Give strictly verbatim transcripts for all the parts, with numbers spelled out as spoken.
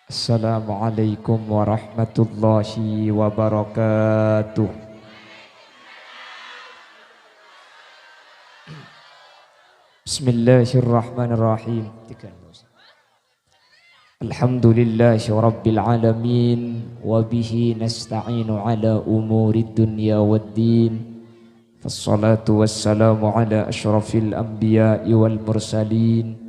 Assalamualaikum warahmatullahi wabarakatuh. Bismillahirrahmanirrahim. Alhamdulillahi rabbil alamin, wa bihi nasta'inu ala umurid dunya waddin. Wassalatu wassalamu ala asyrafil anbiya'i wal mursalin.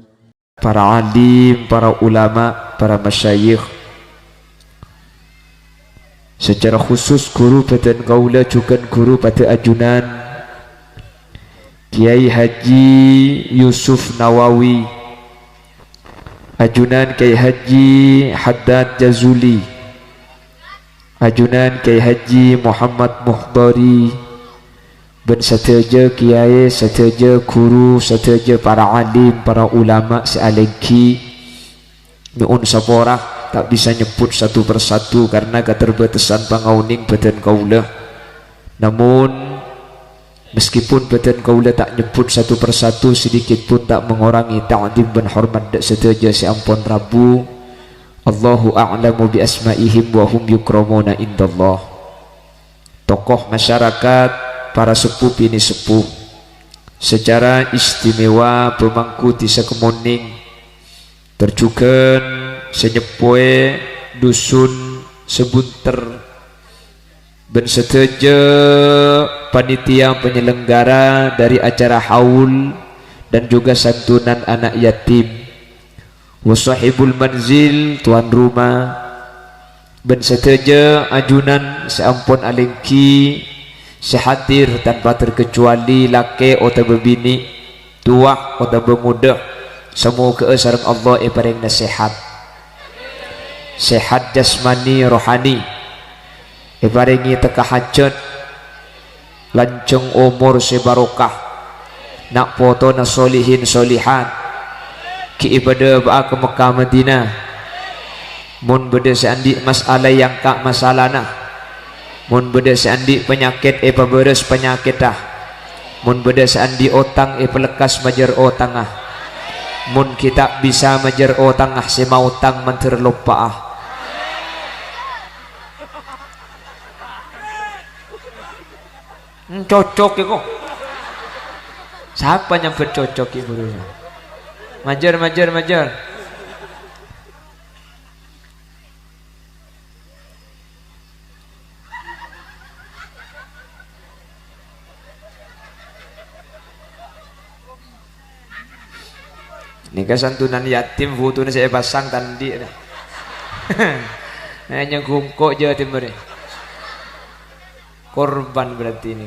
Para alim, para ulama, para masyayikh. Secara khusus ghuru bhâdhân kaulâ jhughân ghuru padâ ajunan, Kyai Haji Yusuf Nawawi, ajunan Kyai Haji Haddad Jazuli, ajunan Kyai Haji Muhammad Muhdari, bân sadhâjâ kyai, sadhâjâ ghuru, sadhâjâ para alim, para ulama sè alèngghi. Nyo'on sapora, ta' bisa nyebbhut satu persatu karena keterbatasan pangaonèng bhâdhân kaulâ. Namun, meskipun bhâdhân kaulâ ta' nyebbhut satu persatu, sedikit pun ta' mengurangi ta'zim bân hormat dâ' sadhâjâ sè ampon rabu. Allahu a'lamu bi asma'ihim wa hum yukramuna indallah. Tokoh masyarakat, para seppo binè' seppo, secara istimewa pemangku dhisa Kemuning, tor jhughân sè nyeppowè Dusun Sebunter, bân sadhâjâ panitia penyelenggara dari acara haul dan juga santunan anak yatim. Wa sahibul manzil, tuan rumah, bân sadhâjâ ajunan sè ampon alèngghi, sè hadir tanpa terkecuali lakè' otabâ binè', towa otabâ ngodâ, samoghâ'â sareng Allah èparèngana sehat. Sehat jasmani, rohani. Èparèngè tekka hajhât, lanjhâng omor sè barokah, na' potona solihin solihat, ghi' èpadâpa'a ka Mekkah Madinah. Mon bâdâ sè andi' masalah, èangka' masalana. Mon bâdâ sè andi' panyakèt, èpabârâs panyakètta. Mon bâdâ sè andi' otang, èpalekkas majâr otangnga. Mon ghi' ta' bisa majâr otangnga, sè maotang mandhâr loppa'a. Hmm, cocok iku. Sapa nyambet cocok iku, Bro? Majâr, majâr, majâr. Nèka santunan yatim, fotona sè èpasang ta' andi', nah. Hanya gungko' Jawa Timur, ya. Korban berarti ini.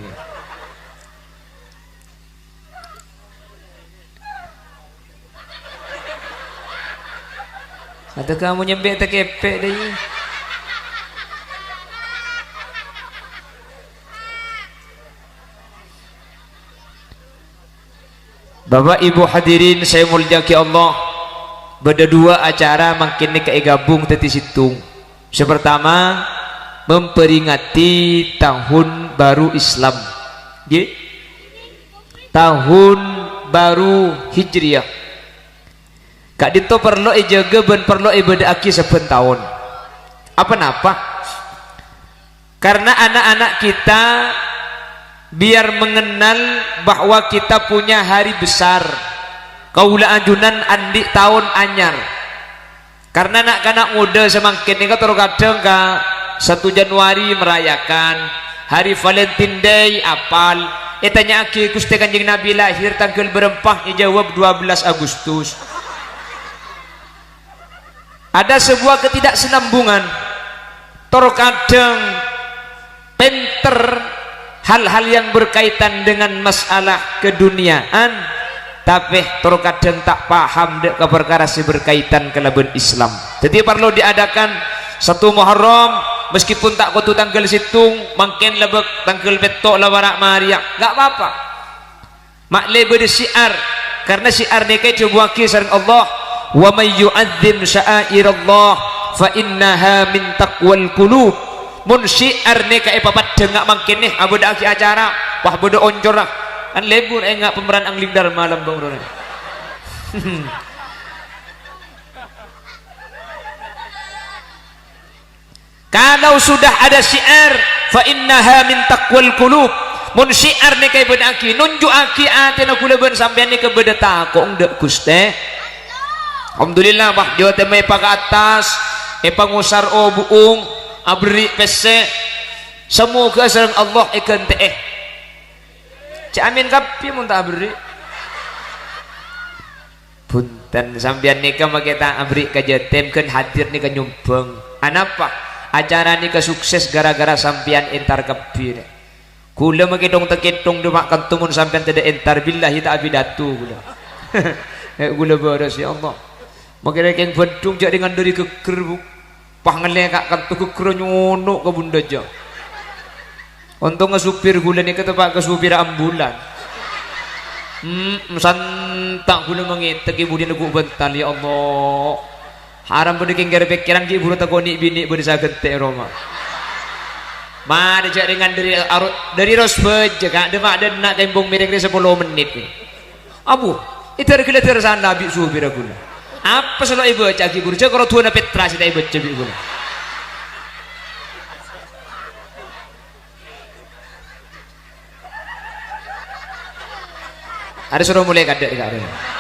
Atau kamu nyampe' ta' kèpè' deh. Bapak Ibu hadirin sè èmoljâ'aghi Allah, bâdâ dua acara mangkèn nèka èghâbung dhâddhi sèttong. Sè partama, memperingati tahun baru Islam. Ngghi? Tahun baru Hijriyah. Ka'dinto parlo èjâgâ bân parlo èbâdâ'aghi sabbhân taon. Apa napa? Karena anak-anak kita biar mengenal bahwa kita punya hari besar. Kaulâ ajunan andi' taon anyar. Karena na'-kana' ngodâ samangkèn nèka tor kadhâng ka satu Januari merayakan, hari Valentine Day apal, ètanya'aghi Ghustè Kanjeng Nabi lahir tangghâl bârâmpa, èjâwâb dua belas Agustus. Ada sebuah ketidaksenambungan. Tor kadhâng pènter hal-hal yang berkaitan dengan masalah keduniaan, tapè tor kadhâng ta' paham dâ' ka parkara sè berkaitan kalabân Islam. Dhâddhi parlo diadakan satu Muharram, meskipun ta' kodhu tangghâl sèttong, mangkèn la bâk tangghâl pètto' la para' marèya, nggak apa-apa. Ma'lè bâdâ syiar, karena syiar nèka èdhâbuwâghi sareng Allah, "Wa may yu'azzim sya'airallah fa innaha min taqwal qulub." Mon syiar nèka èpapaddhâng nga' mangkèn nè, abâdâ'aghi acara, wah, bâdâ oncorra. Kan lebur enga' pemeran Angling Dharma lambâng rowa. Kalau sudah ada syiar, fa innaha min taqwal qulub. Mon syiar nèka èbâdâ'âghi, nunju'aghi atèna kaulâ bân sampèyan nèka bâdâ tako' dâ' Ghustè. Alhamdulillah, Pak, jhâ' tèmè pa ka attas, èpangosar obu'ung, aberri' pèssè. Samoghâ sareng Allah èghântè'è. Cè' amin kabbhi mon ta' aberri'. Bhunten, sampèyan nèka makè ta' aberri' ka jhâtem, ghân hadir nèka nyombhâng. Anapa? Acara nèka sukses gara-gara sampèyan entar kabbhi, rè. Kaulâ makè tong-tekèttong dâ' ma' kanto mon sampèyan tadâ' entar, billahi ta' apidato kaulâ. Eh, kaulâ bârâs, ya Allah. Makè rèkèng Bandung jhâ' rèngan dâri ghâgghâr, Bu. Pas ngallè ka' kanto ghâgghâr nyono' ka bundhâ jhâ. Ontongnga supir kaulâ nèka teppa' ka supir ambulan. Hmm, santa' kaulâ mangètèk è budina ghu' bântal, ya Allah. Haram bâdâ kèngkèr pèkkèran ghi' buru tako' nè'-binè' bâdâ sagântè' è roma. Marè jhâ' rèngan dâri aro-, dâri Rosbâjâ, Ka', dâ' ma' dâ' enna' kembhâng mèrèng rè sapolo mennit. Abu, èdhâr ghellâ' dârsana bi' supir kaulâ. Apa sè lo' èbâca'aghi buru? Jhâ' karo duwâna Petra sè ta' èbâca bi' kaulâ. Arè soro molè kadâ' ka' arè.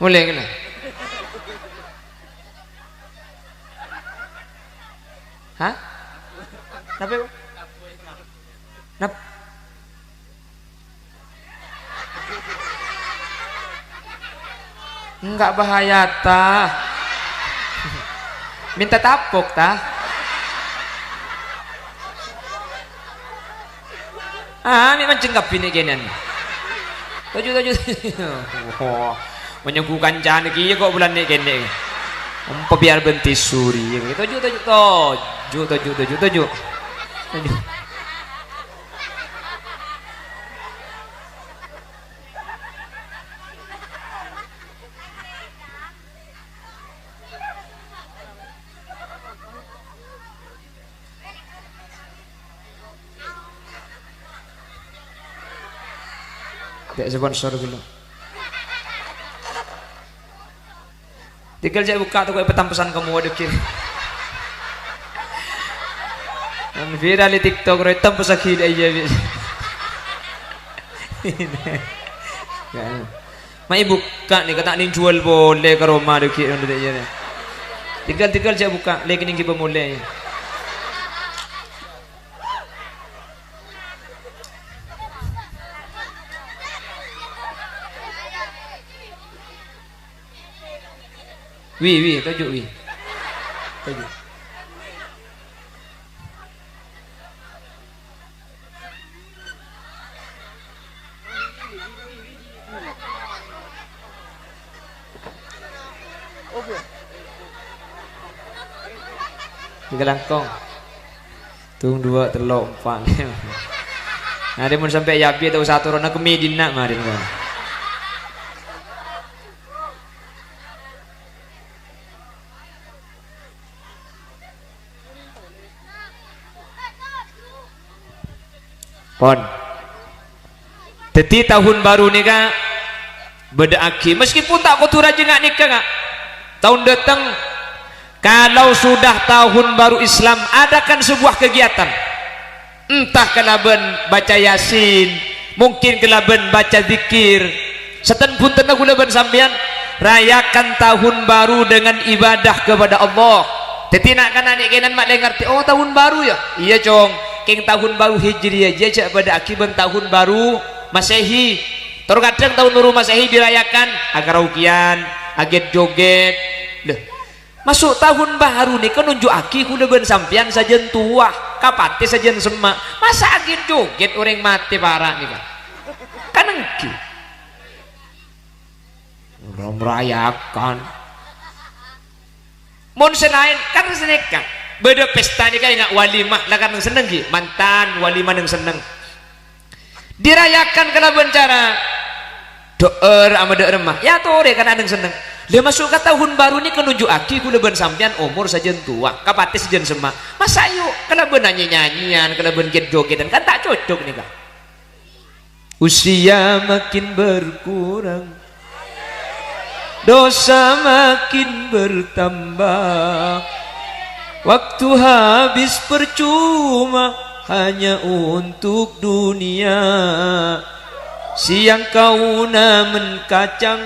Molè kèna. Hah? Napa, Bu? Nap-, Enggak bahaya, ta. Minta tapok, ta. Ah, mè' manjeng kabbhi nè' kènè'an. Toju', toju', toju'. Oh, manyonggu kancana kèya kok bulân nè' kènè'. Empa biar benti suri. Toju', toju', toju', toju', toju', toju'. Toju'. Cè' sponsor ghâllu. Tèngghâl cè' bukka' toko èpatampesan ka mowa dhâggi'. Nang viral è TikTok rowa ètampessaghi dâ' iyâ, bi'. Ma' èbukka' nèka ta' nèng juwâl polè ka roma dhâggi' nang dâ' iyâ. Tèngghâl, tèngghâl cè' bukka', lè kènèng ghibâ molè. Wi, wi, toju', wi. Toju'. Tiga langkong. Tung, duwâ', tello', empa', lèma'. Nah, mon sampè' yâ bi' ta' osa toronna kemmè dinna' marèn, kok. Pon. Dhâddhi, taon bhâru nèka bâdâ'aghi, meskipun ta' kodhu rajâ nga' nèka, Ka'. Taon dâteng, kalau sudah tahun baru Islam, adakan sebuah kegiatan. Entah kalabân baca Yasin, mungkin kalabân baca dzikir. Sèttong bhuntenna kaulâ bân sampèyan, rayakan tahun baru dengan ibadah kepada Allah. Dhâddhi, na'-kana' nè' kènè'an ma' lè ngartè, "Oh, tahun baru, yâ?" Iyâ, Cong. Kèng tahun baru Hijriyah jiyâ jhâ' bâdâ'aghi bân tahun baru Masehi. Tor kadhâng tahun baru Masehi dirayakan, akaraokeyan, aghèt-joghèt. Lho, maso' tahun baru nèka nonjhu'aghi kaulâ bân sampèyan sajân towa, kapatè sajân semma'. Masa aghèt-joghèt orèng matè para' nèka? Kan èngghi. Ora merayakan. Mon sè laèn, kan sanèka. Bâdâ pesta nèka enga' walimah, la kan senneng ghi? Mantan walimah neng senneng. Dirayakan kalabân cara do'âr ama dâ' remma. Yâ torè kan neng senneng. Lha maso' ka tahun baru nèka nonjhu'aghi kaulâ bân sampèyan omor sajân towa, kapatè sajân semma'. Masa ayo kalabân nyanyi-nyanyian, kalabân ghet-joghètan, kan ta' cocok nèka. Usia makin berkurang. Dosa makin bertambah, waktu habis percuma hanya untuk dunia. Siang kauna men kacang,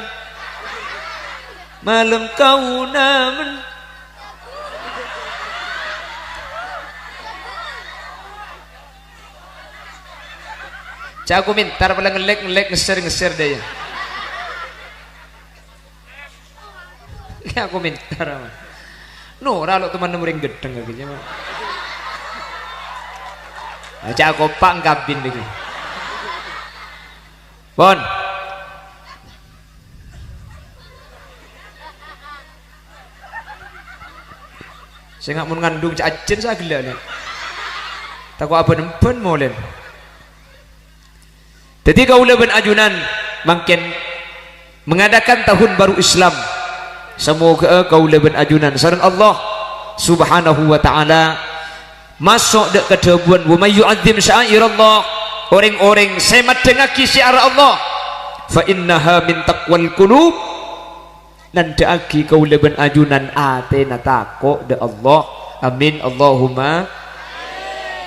malem kauna men. Ca'na komentar pala ngellek-ngellek, ngesser-ngesser dâ' iyâ. Ca'na komentar apa? Nora lo' teman orèng gheddheng lagi, cuma. Nah, ca'na kopa' ngkabin lagi. Pon. Sènga' mon ngandung ca' ajjhân sagellâ', lè. Tako' abân-embân molèn. Dhâddhi kaulâ bân ajunan mangkèn mengadakan tahun baru Islam. Samoghâ'â kaulâ bân ajunan sareng Allah Subhanahu wa Ta'ala maso' dâ' kadhâbuwân, "Wa may yu'azzim sya'airallah," orèng-orèng sè maddhengngaghi syiar Allah, "fa innaha min taqwal qulub," nandhâ'aghi kaulâ bân ajunan atèna tako' dâ' Allah. Amin, Allahumma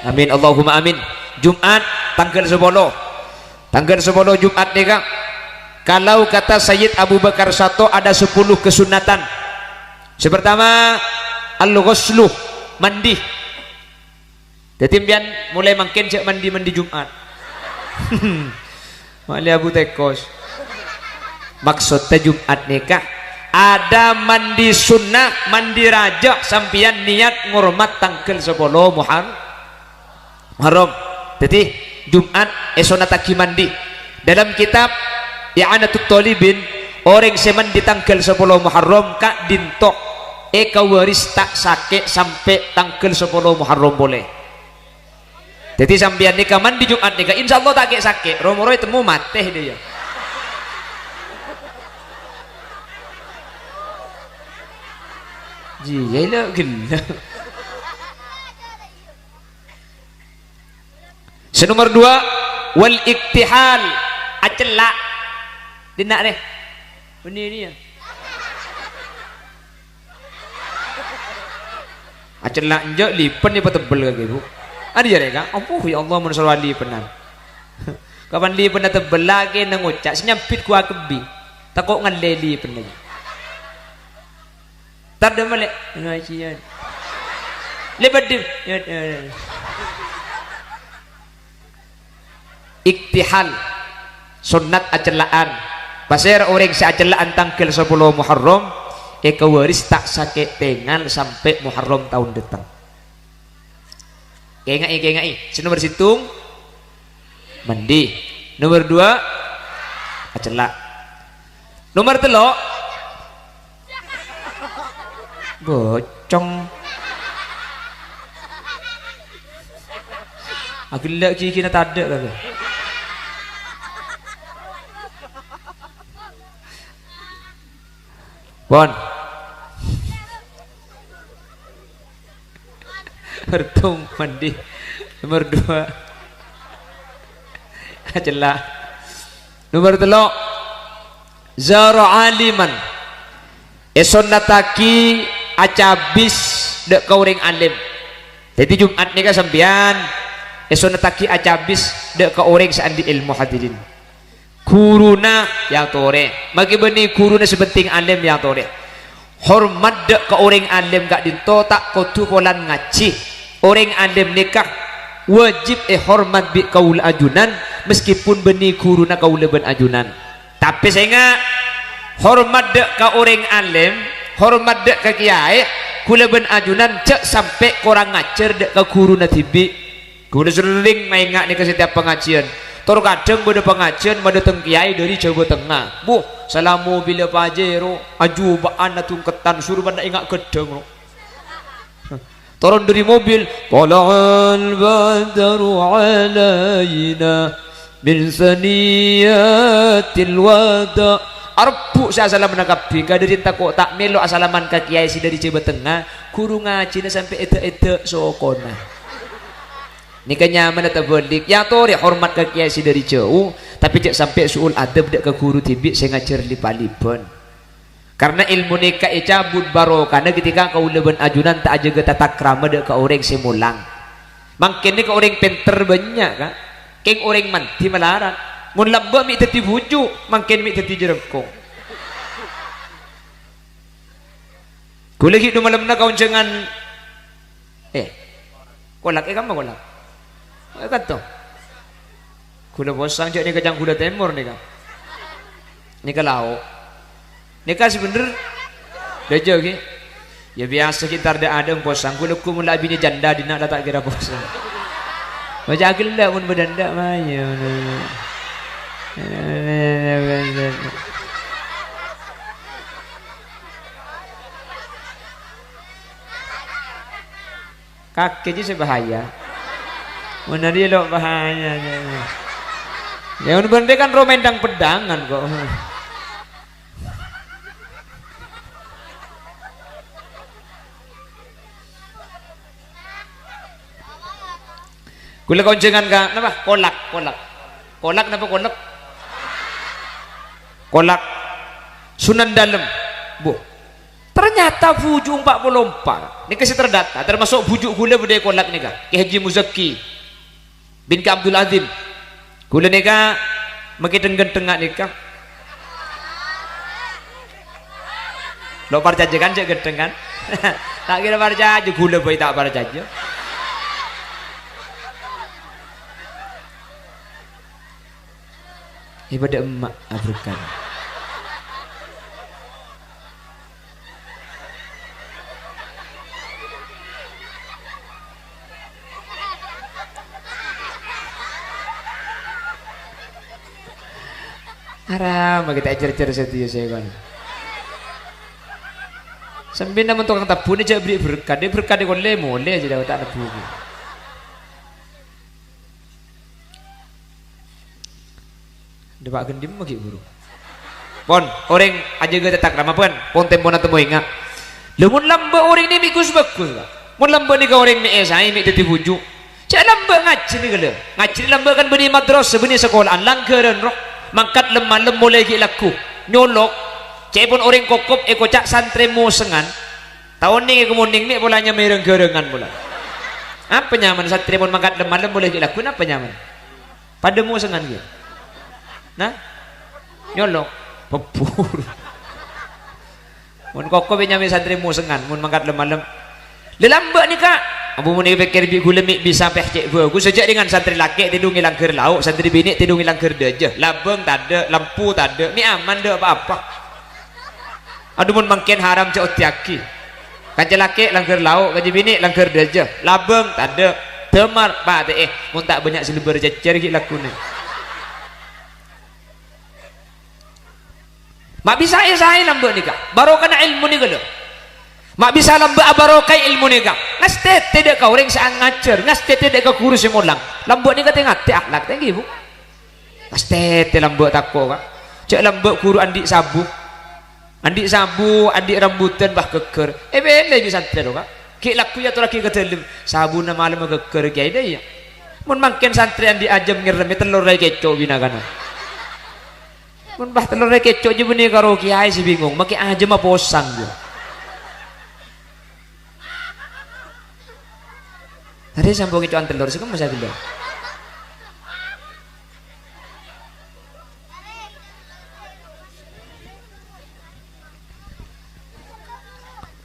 amin, Allahumma amin. Jum'at tangghâl sapolo. Tangghâl sapolo Jum'at nèka, kalau kata Sayyid Abu Bakar Syato ada sepuluh kesunatan. Sè partama, al-ghuslu, mandi. Dhâddhi, sampèyan molaè mangkèn jhâ' mandi-mandi Jum'at. Malè Abu Tekos. Maksoddhâ Jum'at nèka ada mandi sunnah, mandi rajâ, sampèyan niat ngormat tangghâl sapolo Muhar-, Muharram. Dhâddhi, Jum'at èsonnattaghi mandi. Dalam kitab I'anatut Thalibin, orèng sè mandi tangghâl sapolo Muharram ka'dinto èkawaris ta' sakè' sampè' tangghâl sapolo Muharram polè. Dhâddhi sampèyan nèka mandi Jum'at nèka, insyaallah ta' kè'-sakè', ro-moro ètemmo matè dâ' iyâ. Jiyâ la ghellâ'. Sè nomer duwâ', wal iktihal, acella'. Dinna' rè. Bânnè nèya. Acella' enjâ' lipen èpatebbel kakè, Bu. Adâ' jârèya, Ka'? Ampo, ya Allah, mon soro alipenan. Kapan lipenna tebbel, lakèna ngoca', sè nyambit ghu akebbhi. Tako' ngallè lipenna. Tar dâ' malè, ngajiyân. Lè bâdhi. Ya, ya, ya. Iktihal, sonnat acella'an. Pasèra orèng sè acella'an tangghâl sapolo Muharram, èkawaris ta' sakè' tengal sampè' Muharram taon dâteng. Kaènga'è, kaènga'è. Sè nomer sèttong, mandi. Nomer duwâ', acella'. Nomer tello', bocong. Aghellâ' ghighina tadâ' kakè. Pon. Nomer sèttong mandi. Nomer duwâ', acella'. Nomer tello', zara aliman. Èsonnattaghi acabis dâ' ka orèng alim. Dhâddhi Jum'at nèka sampèyan èsonnattaghi acabis dâ' ka orèng sè andi' èlmo, hadirin. Ghuruna èyatorè. Maghi bânnè ghuruna sè penting alim èyatorè. Hormat dâ' ka orèng alim ka'dinto ta' kodhu polana ngajhi. Orèng alim nèka wajib èhormat bi' kaulâ ajunan, meskipun bânnè ghuruna kaulâ bân ajunan. Tapè sènga', hormat dâ' ka orèng alim, hormat dâ' ka kèyaè, kaulâ bân ajunan jhâ' sampè' korang ajhâr dâ' ka ghuruna dhibi'. Kaulâ serrèng maènga' nèka setiap pangajiyân. Tor kadhâng bâdâ pangajiyân madâteng kèyaè dâri Jhâbâ Tengnga. Buh, salamo bilâ pajhâr, ro, ajhubâ'ân adhungkeddhân, soro padâ ènga' ghâddhâng, ro. Toron dâri mobil, "Thala'al badru 'alaina min saniyatil wada'." Arebbhu' sè asalamanna kabbhi, kadhâddhiyân tako' ta' mèlo asalaman ka kèyaè sè dâri Jhâbâ Tengnga, ghuru ngajhina sampè' èdâ'-èdâ' sokona. Nèka nyamana tabâlik, èyatorè hormat ka kèyaè sè dâri jhâu, tapè jhâ' sampè' su'ul adab dâ' ka ghuru dhibi' sè ngajhâr lip-aliban. Karna èlmo nèka ècabut barokana ketika kaulâ bân ajunan ta' ajâgâ tatakrama dâ' ka orèng sè molang. Mangkèn nèka orèng pènter bânnya', Ka'. Kèng orèng mandhi malarat. Mon lambâ' mè' dhâddhi bhuju', mangkèn mè' dhâddhi jhârângkong. Ghulâ ghi' dhu malemma ka onjhângan. Eh, kolak, eh, kamma kolak? Eh, kanto. Ghulâ posang jhâ' nèka ca'na ghulâ tèmor nèka. Nèka lao'. Nèka sè bhendher. Dâjâ ghi. Ya biyasa ghi' entar dâ'-adâ' posang. Ghulâ ghu mon la abinè janda dinna' la ta' kèra posang. Maca ghellâ' mon bâdâ endâ' mayu. Kakè jiyâ sè bahaya. Mon arèya lo' bahaya. Ya, mon bhendher kan romendang peddangan kok. Ghulâ konjhângan ka, napa? Kolak, kolak. Kolak napa kolek? Kolak. Sunan Dalem. Bu. Ternyata bhuju' empa' polo empa'. Nèka sè terdata, termasuk bhuju' ghulâ bâdâ è kolak nèka. Kè Haji Muzaki bin Kè Abdul Azim. Ghulâ nèka makè dheng-ghândhengnga nèka. Lo' parcajâ kan, jhâ' ghândheng kan? Ta' kèra parcajâ, ghulâ bhâi ta' parcajâ. È bâdâ emma' aberkana. Aram, kita ejer-ejer sèdiyâ sè kon. Sampèyan mon tokang tabbhu nè jhâ' bherri' berkat, dâ' berkat è kollè molè jâ' ta' tabbhu. Dâpa' ghândhimma ghi' buru. Pon, orèng ajâgâ tatakrama, pon. Pon tempona temmo enga'. Lha, mon lambâ' orèng nè mè' gus-bhâghus, Pak. Mon lambâ' nèka orèng mè' èsaè, mè' dhâddhi bhuju'. Jhâ' lambâ' ngajhi nèka, lho. Ngajhi lambâ' kan bânnè madrasah, bânnè sakola, langghârân, ro. Mangkat lem-malem molè ghi' lagghu. Nyolok. Ca'èpon orèng kokop èkoca' santrè mosengan. Ta' onèng è Kemuning mè' pola nyamè reng-ghârângan pola. Apa nyamana santrè mon mangkat lem-malem molè ghi' lagghu, napa nyamana? Padâ mosengan, ghi. Nah? Nyolok. Pebur. Mon koko bâ' nyamè santrè mosengan, mon mangkat lem-malem. Lè lambâ' nèka, abu mon èpèkkèr bi' ghulâ mè' bisa pèh cè' bhâghus, sajâ' dengan santrè lakè' tèdung è langghâr lao', santrè binè' tèdung è langghâr dâjâ, labâng tadâ', lampu tadâ', mè' aman dâ' pa-apa. Adhu, mon mangkèn haram jhâ' oddhiyâghi. Kanca lakè' langghâr lao', kanca binè' langghâr dâjâ, labâng tadâ', dâmar patè'è, mon ta' bânnya' sè lebâr cècèr ghi' lagghuna. Ma' bisa èsaè lambâ' nèka, barokana èlmo nèka, lho. Ma' bisa lambâ' abarokai èlmo nèka. Ngastètè dâ' ka orèng sè angajhâr, ngastètè dâ' ka ghuru sè molang. Lambâ' nèka tè-ngatè akhlak, tèngghi, Bu. Ngastètè lambâ' tako', Ka'. Jhâ' lambâ' ghuru andi' sabu. Andi' sabu, andi' rambutan, bâh ghâgghâr. Èpèlè bi' santrè, lho, Ka'. Ghi' lagghuna èyatorraghi ka dâlem. Sabuna malemma ghâgghâr, Kèyaè, dâ' iyâ. Mon mangkèn santrè andi' ajâm ngèrremmè tellor raè kèco' binakana. Mon bâh tellor raè kèco' jâ' bânnè karo kèyaè sè bingung, makè ajâmma posang, yâ. Arè sampon kèco'an tellor, sè kemma sè tellor.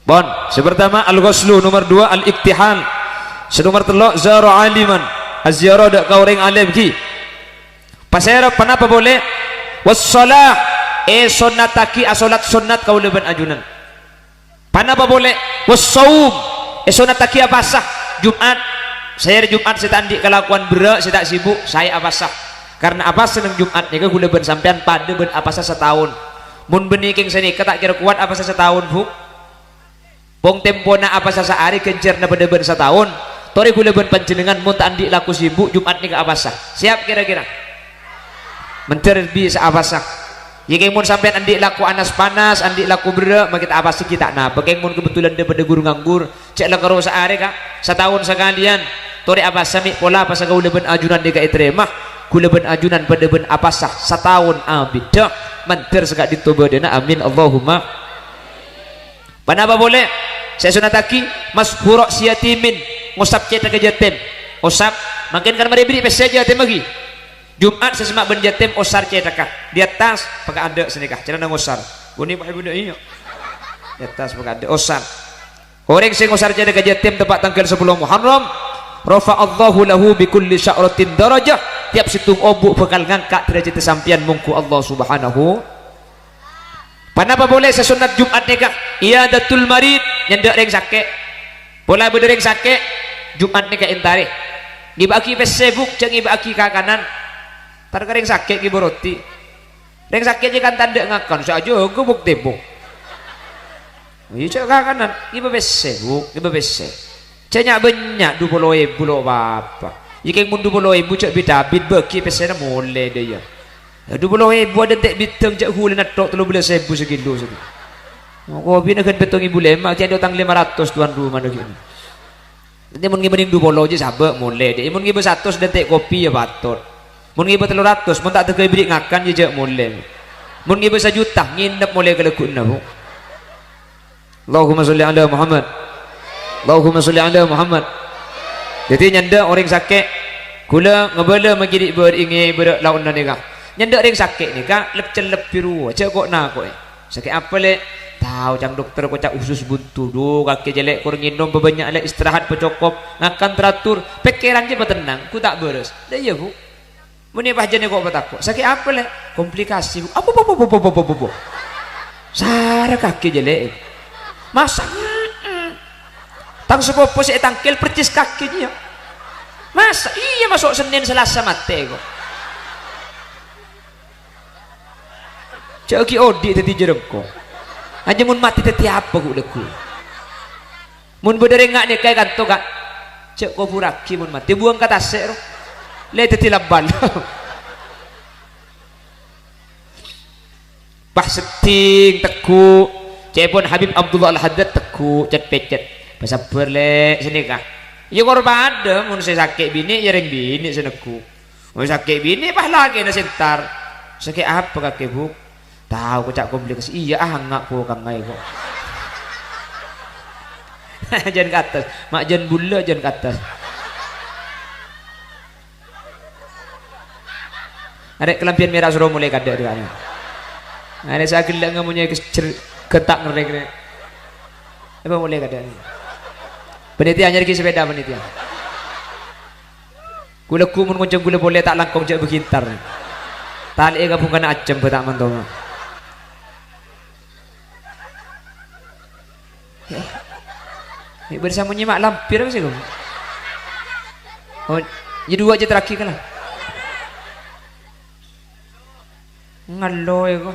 Pon, sè pertama al-ghuslu, nomor dua al-iktihal. Sè nomor tello' zara aliman, aziarah dâ' ka orèng alim ghi. Pasèra, ponapa polè? Wassalah, èsonnataghi asolat sonnat kaulâ bân ajunan. Ponapa polè? Wassaum, èsonnataghi apasa. Jum'at, saèra Jum'at sè ta' andi' kalakowan berrâ', sè ta' sibuk, saè apasa. Karna apasa neng Jum'at nèka ghulâ bân sampèyan padâ bân apasa sataon. Mon bânnè kèng sanèka ta' kèra kowat apasa sataon, Bu. Pon tempona apasa saarè ghânjhârna padâ bân sataon. Torè ghulâ bân panjhennengngan mon ta' andi' lako sibuk, Jum'at nèka apasa. Siap kèra-kèra? Mandhâr bisa apasa. Yâ, kèng mon sampèyan andi' lako anas-panas, andi' lako berrâ', makè ta' apasa ghi' ta' napa. Kèng mon kebetulan dâ' padâ ghur nganggur, jhâ' la karo saarè, Ka'. Sataon sakalèyan. Torè apasa mè' pola apasa kaulâ bân ajunan nèka ètarèma. Ghulâ bân ajunan padâ bân apasa sataon abidhâ. Mandhâr saka'dinto bâdâna. Amin. Allahumma. Ponapa polè sè èsonnataghi? Mashu ra'si yatimin, ngosap cèthagghâ yatim. Osap, mangkèn kan marè èberri' pèssè yatim aghi. Jum'at sè semma' bân yatim osar cèthagghâ. Di attas, pakaadâ' sanèka, carana ngosar. Bânnè pa' èbuna iyâ. Di attas pakaadâ', osar. Orèng sè ngosar cèthagghâ yatim teppa' tangghâl sapolo Muharram, rafa'allahu lahu bi kulli sya'ratin darajah. Tiap sèttong obu' bhâkal ngangka' dârâjhâddhâ sampèyan mongghu Allah Subhanahu. Ponapa polè sè sonnat Jum'at nèka? Iyadatul marid, nyandhâ' rèng sakè'. Pola bâdâ rèng sakè', Jum'at nèka èntarè. Ngibâ'aghi pèssè, Bu', jhâ' ngibâ'aghi kakanan. Tar ka rèng sakè' ngibâ roti. Rèng sakè' jiyâ kan tadâ' ngakan, sè ajâgâ bhuktè, Bu'. Iyâ, jhâ' kakanan, ngibâ pèssè, Bu', ngibâ pèssè. Jhâ' nya'-bânnya', du polo èbu lo' pa-apa. Iyâ kèng mon du polo èbu jhâ' bit-abit, bâghi pèssèna molè dâ' iyâ. Du polo èbu adântè' bidâng jhâ' ghulâna tho' tello bellâs èbu sakilo sakilo. Kopina ghân pèttong èbu lèma', kèya otang lèma ratos tuan rumana ghi'. Dhâddhi mon ngibâ nèng du polo jiyâ sabâ' molè dâ' iyâ, mon ngibâ satos adântè' kopi iyâ patot. Mon ngibâ tello ratos, mon ta' tèghâ èberri' ngakan iyâ jhâ' molè. Mon ngibâ sajuta, ngènep molè ka lagghu'na, Bu'. Allahumma sholli ala Muhammad. Allahumma sholli ala Muhammad. Dhâddhi nyandhâ' orèng sakè', ghulâ ngabâlâ maghi' bâr-, èngè bârâ' laonna nèka. Nyandhâ' orèng sakè' nèka lep-cellep bi' rowa, jhâ' ko'-nako'è. "Sakè' apa, Lè'?" "Tao, ca'na dokter, ko' ca' usus buntu. Du, kakè jiyâ, Lè', kor ngènom pabânnya', Lè', istirahat pacokop, ngakan teratur, pèkkèran jiyâ patennang, ghu ta' bârâs." "Lah iyâ, Bu'." Mon è pas jhâ' nèko' patako', "Sakè' apa, Lè'?" "Komplikasi, Bu." "Apa, apa, apa, apa, apa, apa, apa?" "Sara kakè jiyâ, Lè'." "Masa?" "Mm-mm. Tang sapopo sè ètangkèl percis kakè jiyâ." "Masa?" "Iyâ, maso' Sennèn Salasa matè, ko'." Jhâ' ghi' odi' dhâddhi jhârângkong. Ajâ mon matè dhâddhi apa ghu' lagghu'? Mon bâdâ rèng nga' nèka è kanto, Ka', jhâ' kobhurraghi mon matè, buwâng ka tasè' ro. Lè' dhâddhi lambân. Pas seddhing tegghu', ca'èpon Habib Abdullah Al-Haddad tegghu', cet-pècet. "Pasabbhâr, Lè', sanèka." Iyâ kor padâ, mon sè sakè' binè', iyâ rèng binè' sè negghu'. Mon sakè' binè', pas lakèna sè entar. "Sakè' apa kakè, Bu'?" "Tao, ko' ca' komplikasi." "Iyâ, ah, nga' ko' kangaè, ko'." Jân kates, ma' jân bulâ jân kates. Arè' kalambhiyân mèra soro molè kadâ' dika'na. Arè' sagellâ' ngamonyè kèjjher genta' ngerrèk rè. Apa molè kadâ'? Panitia nyarè'aghi sepeda panitia. Ghu-lagghu mon ngonjhâng ghulâ polè ta' langkong jhâ' bâghi entar. Talè'è ka bhungkana ajâm bâ' ta' mantonga. Eh, bârsa monyè ma' lampir apa sè, Gung? Oh, jâ duwâ' jâ terraghi kala. Ngallo, ya, ko'.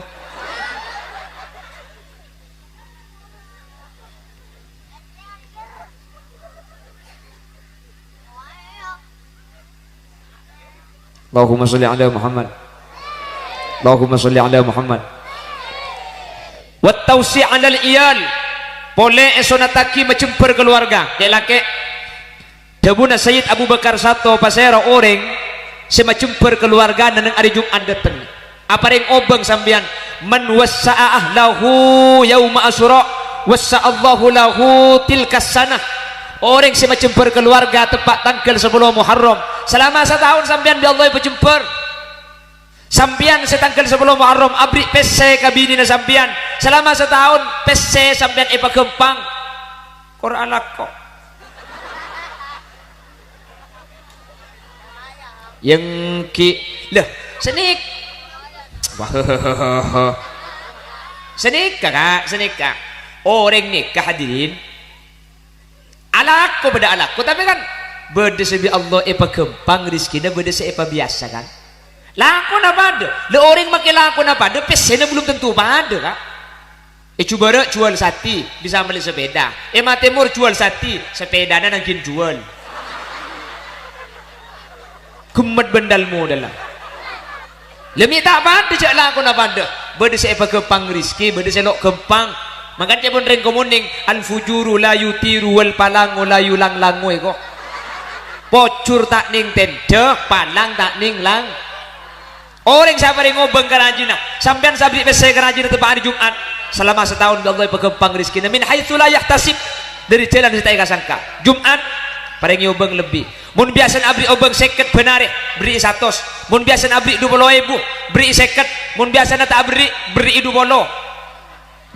Allahumma sholli ala Muhammad. Allahumma sholli ala Muhammad. Wat tausi' alal iyal. Polè èsonnattaghi majembhâr kalowarga, cè' lakè'. Dhâbuna Sayyid Abu Bakar Sato, pasèra orèng sè majembhâr kalowargana neng arè Jum'at dâteng? Aparèng obâng sampèyan, "Man wassa'a ahlahu yauma Asyura, wassa'allahu lahu tilkas sanah." Orèng sè majembhâr kalowarga teppa' tangghâl sapolo Muharram, salama sataon sampèyan bi' Allah èpajembhâr. Sampèyan sè tangghâl sapolo Muharram aberri' pèssè ka binèna sampèyan, salama sataon pèssè sampèyan èpaghâmpang. Kor alako. Yengki. Lah, senik. Wah. Senika, Ka', senika. Orèng nèka, hadirin. Alako padâ alako, tapè kan bâdâ sè bi' Allah èpaghâmpang rejhekkèna, bâdâ sè èpabiyasa, kan? Lakona padâ. Lah, orèng makè lakona padâ, pèssèna belum tentu padâ, Ka'. È Jhubârâ' juwâl sati, bisa mellè sepeda. È Matèmor juwâl sati, sepedana nangghin juwâl. Ghemmet bân dâl-modâlla. Lah, mè' ta' padâ jhâ' lakona padâ. Bâdâ sè èpaghâmpang rejhekkè, bâdâ sè lo' ghâmpang. Mangkana ca'èpon rèng Komuning, "Al-fujuru la yutiru wal palangu la yulanglangu," èko. Pojhur ta' nèng tèndhâ, palang ta' nèng lang-, Orèng sè aparèng obâng ka rajina, sampèyan sè aberri' pèssè ka rajina teppa'na Jum'at, salama sataon bi' Allah èpaghâmpang rejekkèna min haitsu la yahtasib, dhâri jhâlân sè ta' èka-sangka. Jum'at, parèngè obâng lebbi. Mon biyasana aberri' obâng sèket bân arè, berri'i satos. Mon biyasana aberri' dupolo èbu, berri'i sèket. Mon biyasana ta' aberri', berri'i dupolo.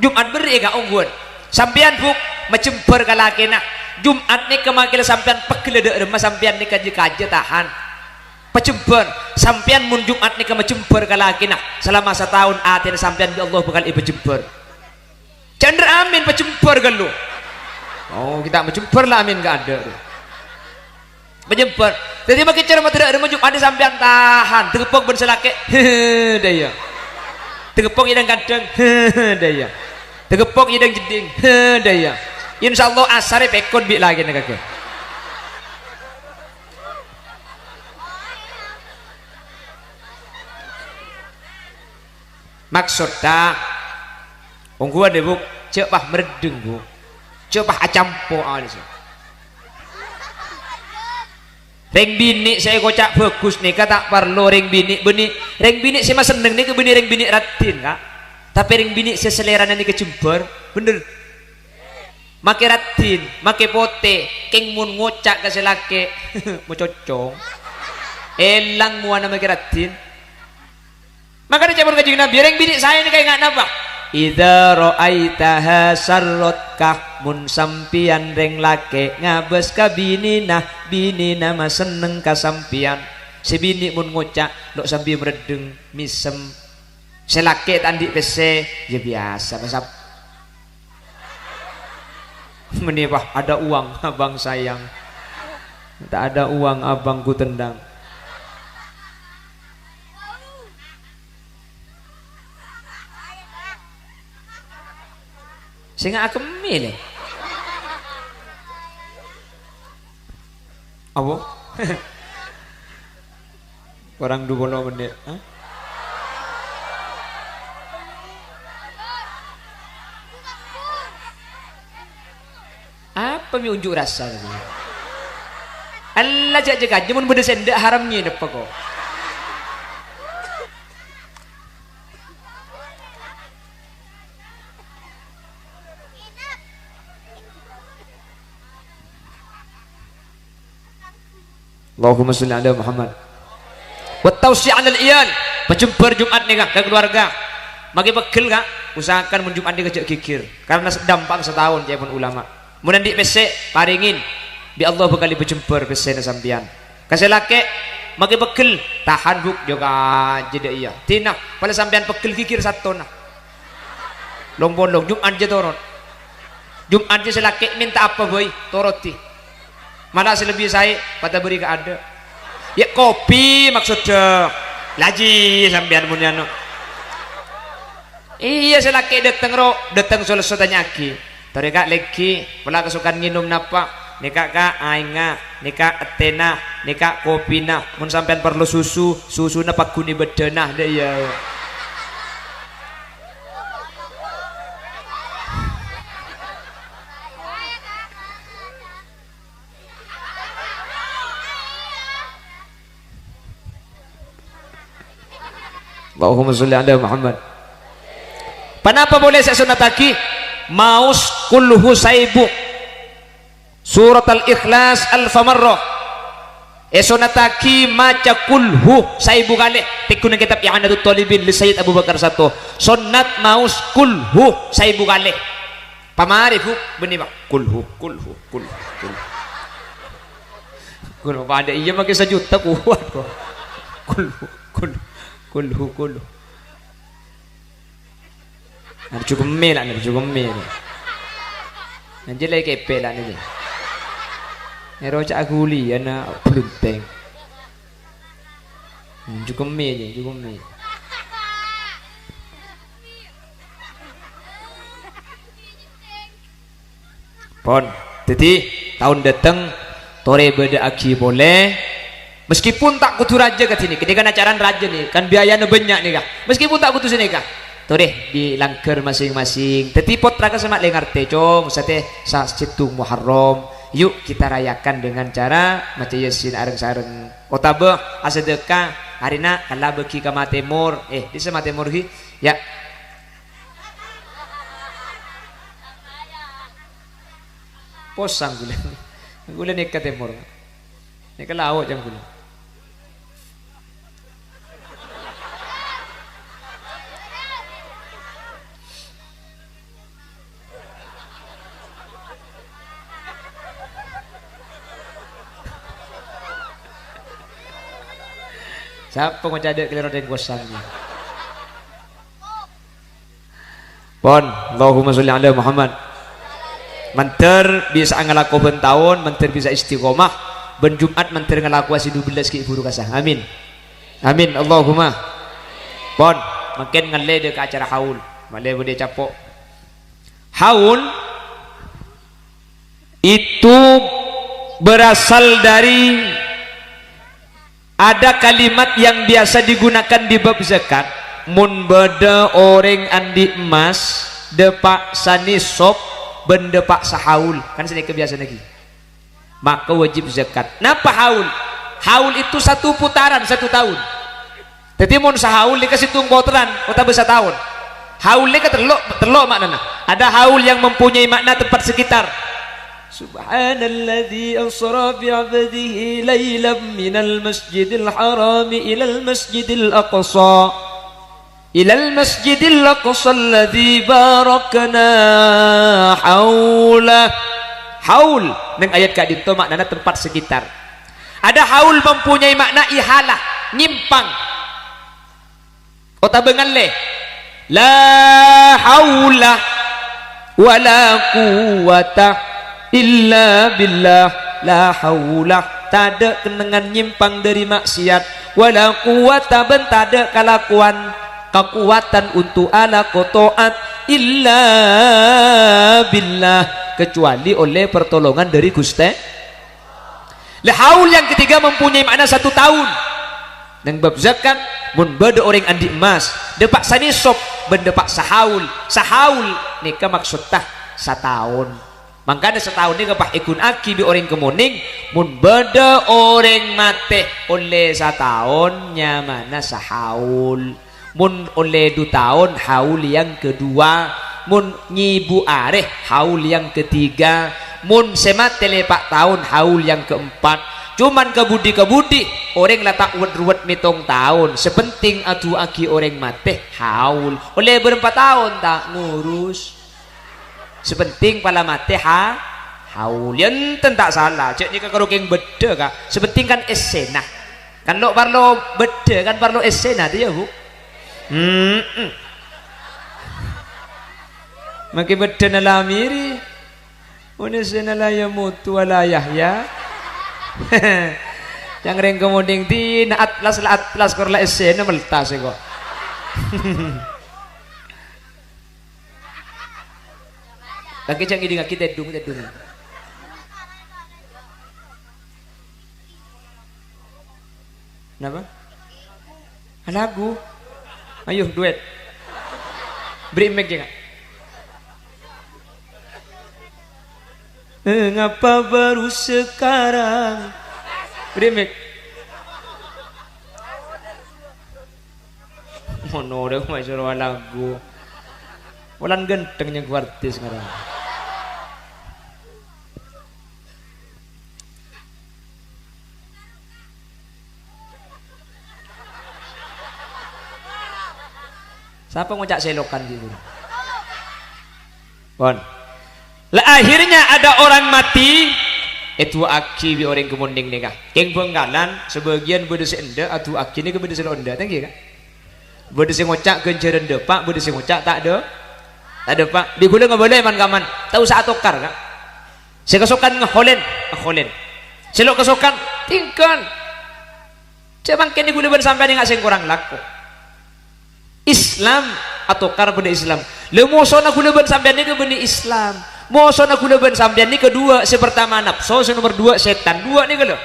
Jum'at berri'i ka ongghuwân. Sampèyan, Bu', majembhâr ka lakèna. Jum'at nèka makè la sampèyan pegghel dâ' remma, sampèyan nèka jâ-kajâ tahan. Pajembhâr, sampèyan mon Jum'at nèka majembhâr ka lakèna, salama sataon atèna sampèyan bi' Allah bhâkal èpajembhâr. Jhâ' endher amin, pajembhâr ghâllu. Oh, ghi' ta' majembhâr la amin kaadâ'. Pajembhâr. Dhâddhi makè cara madârâ' remma Jum'at sampèyan tahan, tageppo' bân sè lakè', dâ' iyâ. Tageppo' è dhâng-kandhâng, dâ' iyâ. Tageppo' è dhâng-jeddhing, dâ' iyâ. Insyaallah asarè pèkon bi' lakèna kakè. Maksoddhâ, ongghuwân, Bu', jhâ' pas mereddheng, Bu'. Jhâ' pas acampo' alèssa. Rèng binè' sè èkoca' bhâghus nèka ta' parlo rèng binè' bânnè, rèng binè' sè masenneng nèka bânnè rèng binè' raddhin, Ka'. Tapè rèng binè' sè salèrana nèka jembhâr, bhender. Makè raddhin, makè potè, kèng mon ngoca' ka sè lakè', macocong. Èlang mowana makè raddhin. Mangkana ca'èpon Kanjeng Nabi, rèng binè' saè nèka ènga' napa? "Idza ra'aitaha sarratka," mon sampèyan rèng lakè' ngabâs ka binèna, binèna masenneng ka sampèyan. Sè binè' mon ngoca', lo' sambi mereddheng, mèsem. Sè lakè' ta' andi' pèssè, yâ biyasa, masap. Mènè, "Wah, ada uang, abang sayang. Tak ada uang, abang ku tendang." Sènga' akemmè, lè. Apa? Korang dupolo mennit, ha? Apa mè' unjuk rasa tadi? Ella, jhâ', jhâ' kajâ, mon bâdâ sè endâ' haram ngènep, kok. Allahumma shalli ala Muhammad. Wa tausi' alal iyal. Pajembhâr Jum'at nèka ka kaluwarga. Makè pegghel, Ka'. Usahakan mon Jum'at nèka jhâ' ghighir. Karna dampa'na sataon, ca'èpon ulama. Mon andi' pèssè, parèngè. Bi' Allah bhâkal èpajembhâr pèssèna sampèyan. Ka sè lakè', makè pegghel, tahan, Bu', jhâ' kajâ dâ' iyâ. Dina, pala sampèyan pegghel ghighir satona. Long-polong, Jum'at jhâ' torot. Jum'at jhâ' sè lakè' mènta apa bhâi, torodi. Mala sè lebbi saè, padâ bâri' kaadâ'. Yâ, kopi maksoddhâ. Lajhi sampèyan mon anu. Iyâ, sè lakè' dâteng, ro, dâteng so-lesso tanya'aghi. "Torè, Ka', lèngghi, pola kasokan ngènom napa? Nèka, Ka', aèngnga, nèka ètèna, nèka kopina. Mon sampèyan parlo susu, susuna paggun è bâddhâna." Dâ' iyâ. Allahumma sholli ala Muhammad. Ponapa polè sè èsonnataghi? Maos kulhu saèbu. Surat Al-Ikhlas alfa marrah. Èsonnataghi maca kulhu saèbu kalè. Tèngguna kètab I'anatut Thalibin li Sayyid Abu Bakar Sato. Sonnat maos kulhu saèbu kalè. Pamarè, Bu', bânnè, Pak. Kulhu, kulhu, kulhu, kulhu. Kulhu, padâ iyâ makè sajuta kowat, kok. Kulhu, kulhu, kulhu, kulhu. Arjhu kemmè, la, arjhu kemmè, la. Anjir, la, kèpè, la, nèko. Nèro ca' ghuli, ana' bluntèng. Jhukemmè jâ, jhukemmè. Pon. Dhâddhi, taon dâteng, torè bâdâ'aghi polè. Meskipun ta' kodhu rajâ kadhi nèka, nèka acarana rajâ nèka, kan biayana bânnya' nèka. Meskipun ta' kodhu sanèka, torè di langghâr masing-masing. Dhâddhi, pottra ka sè ma' lè ngartè, Cong, satè sa-, sèttong Muharram. Yuk kita rayakan dengan cara maca Yasin areng-sareng. Otabâ asadâka, Arèna kala bâgi ka ma tèmor. Eh, bisa ma tèmor ghi? Ya. Posang ghulâ. Ghulâ nèka tèmor. Nèka lao' jhâ' ghulâ. Sapa ngoca' dâ' kalèro dâ' kosang? Pon, Allahumma sholli ala Muhammad. Mandhâr bisa'a ngalako bân taon, mandhâr bisa istiqomah, bân Jum'at mandhâr ngalakowa sè dubellâs ghi' bhuru kasa. Amin. Amin, Allahumma. Pon, mangkèn ngallè dâ' ka acara haul. Malè bâdâ capo'. Haul itu berasal dari, ada kalimat yang biasa digunakan di bab zakat, "Mon bâdâ orèng andi' emmas, dâpa' sanisop bân dâpa' sahaul." Kan sanèka biyasana ghi. Maka wajib zakat. Napa haul? Haul itu satu putaran satu tahun. Dhâddhi, mon sahaul nèka sèttong poteran otabâ sataon. Haul nèka tello', tello' ma'nana. Ada haul yang mempunyai makna tempat sekitar. Subhanalladzi asra bi 'abdihi lailan minal masjidil harami ilal masjidil aqsa. Ilal masjidil aqsa alladzi barakna haulah. Haul neng ayat ka'dinto ma'nana tempat sekitar. Ada haul mempunyai makna ihalah, nyimpang. Otabâ ngallè. La haula wala quwwata illa billah. La haula, tadâ' kennengngan nyimpang dâri ma'siyat, wala quwwata, bân tadâ' kalakowan, kakowadhân onto' alako to'at, illa billah, kecuali ollè partolongan dâri Ghustè. Lah, haul yang ketiga mempunyai makna satu tahun. Neng bab zakat, mon bâdâ orèng andi' emmas, dâpa' sanisop bân dâpa' sahaul. Sahaul nèka maksodda sataon. Mangkana sataon nèka pas èghuna'aghi bi' orèng Kemuning, mon bâdâ orèng matè ollè sataon nyamana sahaul. Mon ollè du taon, haul yang kedua. Mon nyèbu arè, haul yang ketiga. Mon sè matè lèpa' taon, haul yang keempat. Coman kabudi-kabudi, orèng la ta' wet-ruwet mètong taon. Sè penting adu'aaghi orèng matè, haul. Ollè bârâmpa taon ta' ngurus. Sè penting pala matè ha-, haul. Ya enten ta' sala, jhâ' nèka karo kèng beddhâ, Ka'. Sè penting kan essèna. Kan lo' parlo beddhâ, kan parlo essèna, tè, ya, Bu? Hmm. Makè beddhâna la mèrè. Mon essèna la yamutu wa la yahya. Yang rèng Kemuning dina atlas la atlas kor la essèna meltas kok. Lagi jhâ' ngèdingngaghi tèdung, tèdung. Napa? Lagu. Ayo, duet. Beri mic ya, Kak. Eh, ngapa baru sekarang? Beri mic. Ngono dâ' maèsoro lagu. Wulan ghântheng nyengko artis ngarang. Sapa ngoca' selokan ghi' buru? Pon. Lah, akhirnya ada orang mati, èdu'aaghi bi' orèng Kemuning nèka. Kèng Bhângkalan, sabâgiyân bâdâ sè endâ', adu'aaghi nèka bâdâ sè lo' endâ', ta' ngghi, Ka'? Bâdâ sè ngoca' ghânjhârân dâpa', bâdâ sè ngoca' ta' dâ-, ta' dâpa'. Bi' ghulâ ngabâlâ man-kaman, ta' osa atokar, Ka'. Sè kasokan ngaholèn, ngaholèn. Sè lo' kasokan, tinggal. Jhâ' mangkèn ghulâ bân sampèyan nga' sè korang lako. Islam atokar bânnè Islam. Lha, mosona ghulâ bân sampèyan nèka bânnè Islam. Mosona ghulâ bân sampèyan nèka duwâ', sè partama napso, sè nomer duwâ' sètan. Duwâ' nèka lho.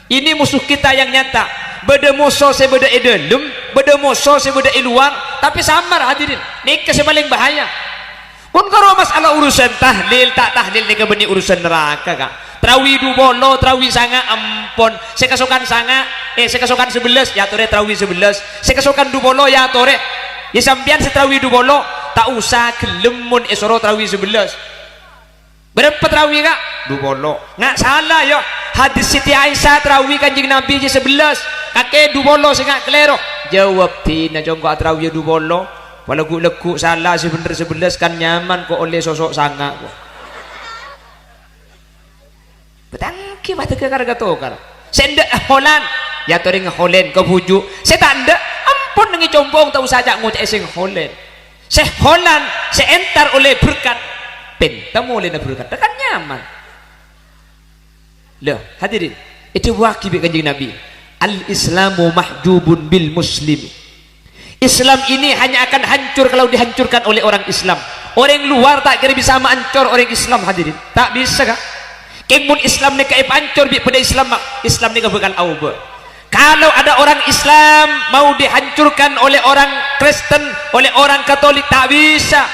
Ini musuh kita yang nyata. Bâdâ moso sè bâdâ è dâlem, bâdâ moso sè bâdâ è lowar, tapè samar, hadirin. Nèka sè palèng bahaya. Pon karo masalah urusan tahlil, ta' tahlil nèka bânnè urusan naraka, Ka'. Trawi dupolo, trawi sanga', ampon. Sè kasokan sanga', eh, sè kasokan sabellâs, èyatorè trawi sabellâs. Sè kasokan dupolo, èyatorè. Yâ, sampèyan sè trawi dupolo, ta' osa ghellem mon èsoro trawi sabellâs. Bârâmpa trawi, Ka'? Dupolo. Nga' sala, yâ. Hadis Siti Aisyah trawi Kanjeng Nabi jâ sabellâs. Kakè dupolo sè nga' kalèro. Jâwâb dinah, congko' atrawiyâ dupolo. Palèggu'-lèggu' sala, sè bhendher sabellâs, kan nyaman ko' ollè soso' sanga', ko'. Bâtanggi padâ ka-, ka-, katokar. Sè endâ' holan, èyatorè ngaholen ka bhuju'. Sè ta' endâ', ampon neng è compo'ong ta' osa ca'-ngoca'è sè ngaholen. Sè holan, sè entar ollè berkat, pènta molèna berkat. Kan nyaman. Lho, hadirin, èdhâbuwâghi bi' Kanjeng Nabi, "Al-Islamu mahjubun bil Muslim." Islam ini hanya akan hancur kalau dihancurkan oleh orang Islam. Orèng luar ta' kèra bisa maancor orèng Islam, hadirin. Ta' bisa, Ka'. Kèng mon Islam nèka èpaancor bi' padâ Islam, ma-, Islam nèka bhâkal aobâ. Kalau ada orang Islam mau dihancurkan oleh orang Kristen, oleh orang Katolik, ta' bisa.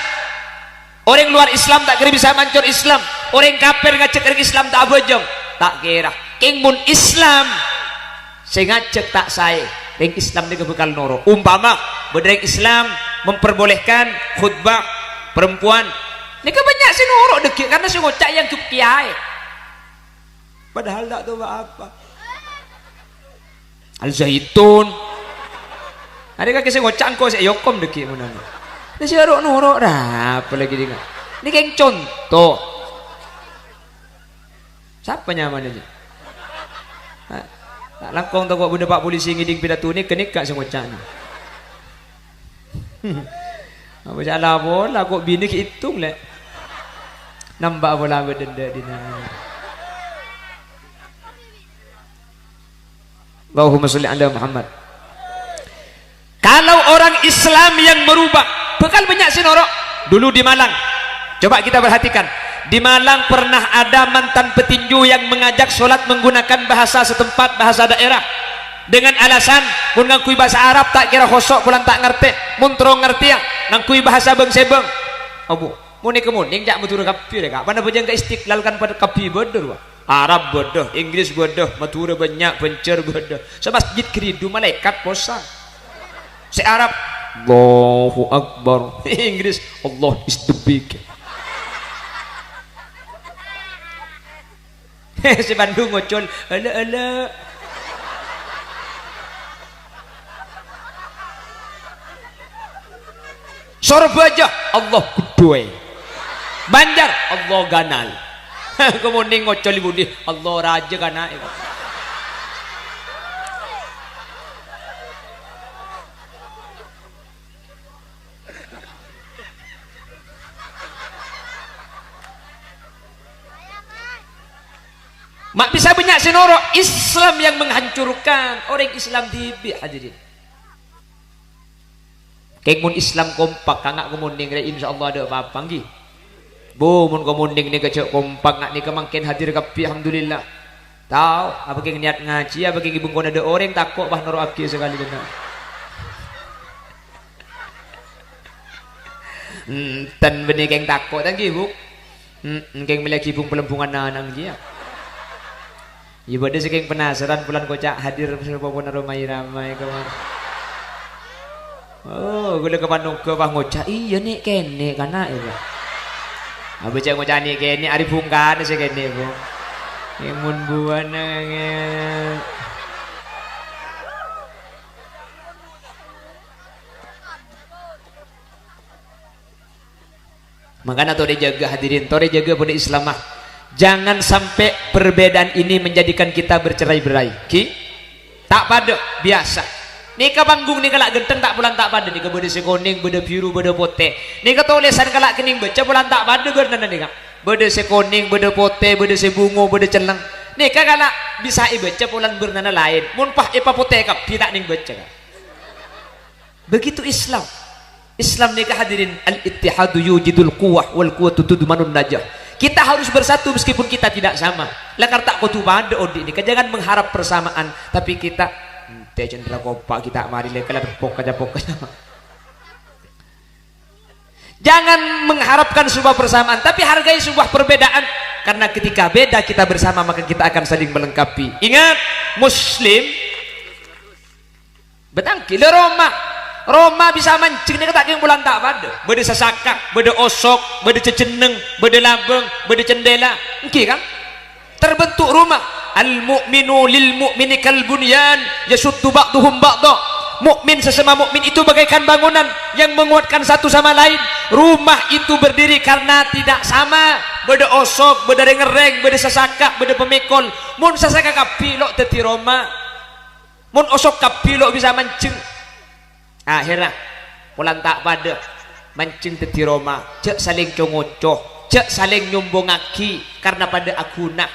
Orèng luar Islam ta' kèra bisa maancor Islam. Orèng kafir ngajhâk orèng Islam ta' abhâjâng. Ta' kèra. Kèng mon Islam sè ngajhâk ta' saè, rèng Islam nèka bhâkal noro'. Umpama bâdâ rèng Islam memperbolehkan khutbah perempuan, nèka bânnya' sè noro' dhâggi' karena sè ngoca' èangghep kèyaè. Padahal ta' tao apa. Al-Zaitun. Arè kakè sè ngoca' engko' sè èokom dhâggi' mon ana. Sè ro'-noro' ra, apalagi dinga. Nèka kèng conto. Sapa nyamana, Ji? Ha? Ta' langkong tako' bâdâ Pak Polisi ngèdhing pidato nèka, nèka sè ngoca' nè. Apa sala pola, ko' binè ghi' ètong, Lè'. Nambâ pola bâdâ dâ' dinna. Allahumma sholli ala Muhammad. Kalau orang Islam yang merubah, bhâkal bânnya' sè noro'. Dulu di Malang, coba kita perhatikan. Di Malang pernah ada mantan petinju yang mengajak sholat menggunakan bahasa setempat, bahasa daerah. Dengan alasan, mon ngangghuy bhâsa Arab ta' kèra khoso' polana ta' ngartè, mon terro ngartèya, ngangghuy bhâsa bâng-sèbâng. Abu, mon nèka mon nèng ca' Madhurâ kabbhi rè, Ka'. Pana bhâjâng ka Istiqlal kan padâ kabbhi bâdâ, rowa. Arab bâdâ, Inggris bâdâ, Madhurâ bânnya', Bânjhâr bâdâ. Samasjid ghâridhu malaèkat posang. Sè Arab, "Allahu Akbar." Inggris, "Allah is the big." Sè Bandung ngocol, "Ala, ala." Sorbhâjâ, "Allah ghudhuwâ." Banjar, "Allah ghânal." Ko' mon nèng ngocol è budi, "Allah rajâ ghânal." Ma' bisa bânnya' sè noro', Islam yang menghancurkan. Orèng Islam dhibi', hadirin. Kèng mon Islam kompak, kanga' ko' mon nèng rè, insyaallah adâ' pa-apa, ngghi. Bu, mon ko' mon nèng nèka jhâ' kompak, nga' nèka mangkèn hadir kabbhi, alhamdulillah. Tao, apa kèng niat ngajhi, apa kèng è bengkona adâ' orèng tako', pas noro'aghi sakalè jâ'. Enten bânnè kèng tako', ta' ngghi, Bu? Hmm, kèng mellè ghibung palembungan ana' ngghi, yâ. Iyâ, bâdâ sè kèng penasaran, polana koca' hadir sapopona Rhoma Irama, èko, Ma'. Oh, ghulâ kapan ongghâ pas ngoca', "Iyâ, nè', kènè', kana', iyâ." Abâ' cè' ngoca' nè', kènè', arè bhungkana sè kènè', Bu. Èmon buwâna ngè-, Mangkana torè jâgâ, hadirin, torè jâgâ polè Islamma. Jangan sampai perbedaan ini menjadikan kita bercerai-berai. Ghi? Ta' padâ, biyasa. Nèka panggung nèka la' ghântheng ta' polana ta' padâ. Nèka bâdâ sè konèng, bâdâ biru, bâdâ potè. Nèka tolèsan kala' kènèng bâca polana ta' padâ bârnana nèka. Bâdâ sè konèng, bâdâ potè, bâdâ sè bungo, bâdâ cellèng. Nèka kala' bisa èbâca polana bârnana laèn. Mon pas èpapotè kabbhi ta' nèng bâca, Ka'. Begitu Islam. Islam nèka, hadirin, al-ittihadu yujidul quwwah wal quwwatu tudmanun najah. Kita harus bersatu meskipun kita tidak sama. La kar ta' kodhu padâ odi' nèka, jangan mengharap persamaan, tapi kita, "Ente cendra kompak, kita mari lè kala tepok aja pok aja." Jangan mengharapkan sebuah persamaan, tapi hargai sebuah perbedaan. Karena ketika beda kita bersama, maka kita akan saling melengkapi. Ingat, muslim, bâtanggi, lè roma. Roma bisa manjeng nèka ta' kèng polana ta' padâ. Bâdâ sasaka, bâdâ osok, bâdâ jhâjhenneng, bâdâ labâng, bâdâ cendhela. Èngghi kan? Terbentuk rumah. Al-mu'minu lil mu'mini kal bunyan, yashuddu ba'duhum ba'dha. Mukmin sesama mukmin itu bagaikan bangunan yang menguatkan satu sama lain. Rumah itu berdiri karena tidak sama. Bâdâ osok, bâdâ rèng-ngèrrèng, bâdâ sasaka, bâdâ pamèkol. Mon sasaka kabbhi lo' dhâddhi roma. Mon osok kabbhi lo' bisa manjeng. Akhèrra, polana ta' padâ, manjeng dhâddhi roma. Jhâ' salèng co-ngoco, jhâ' salèng nyombongngaghi karena padâ aghuna.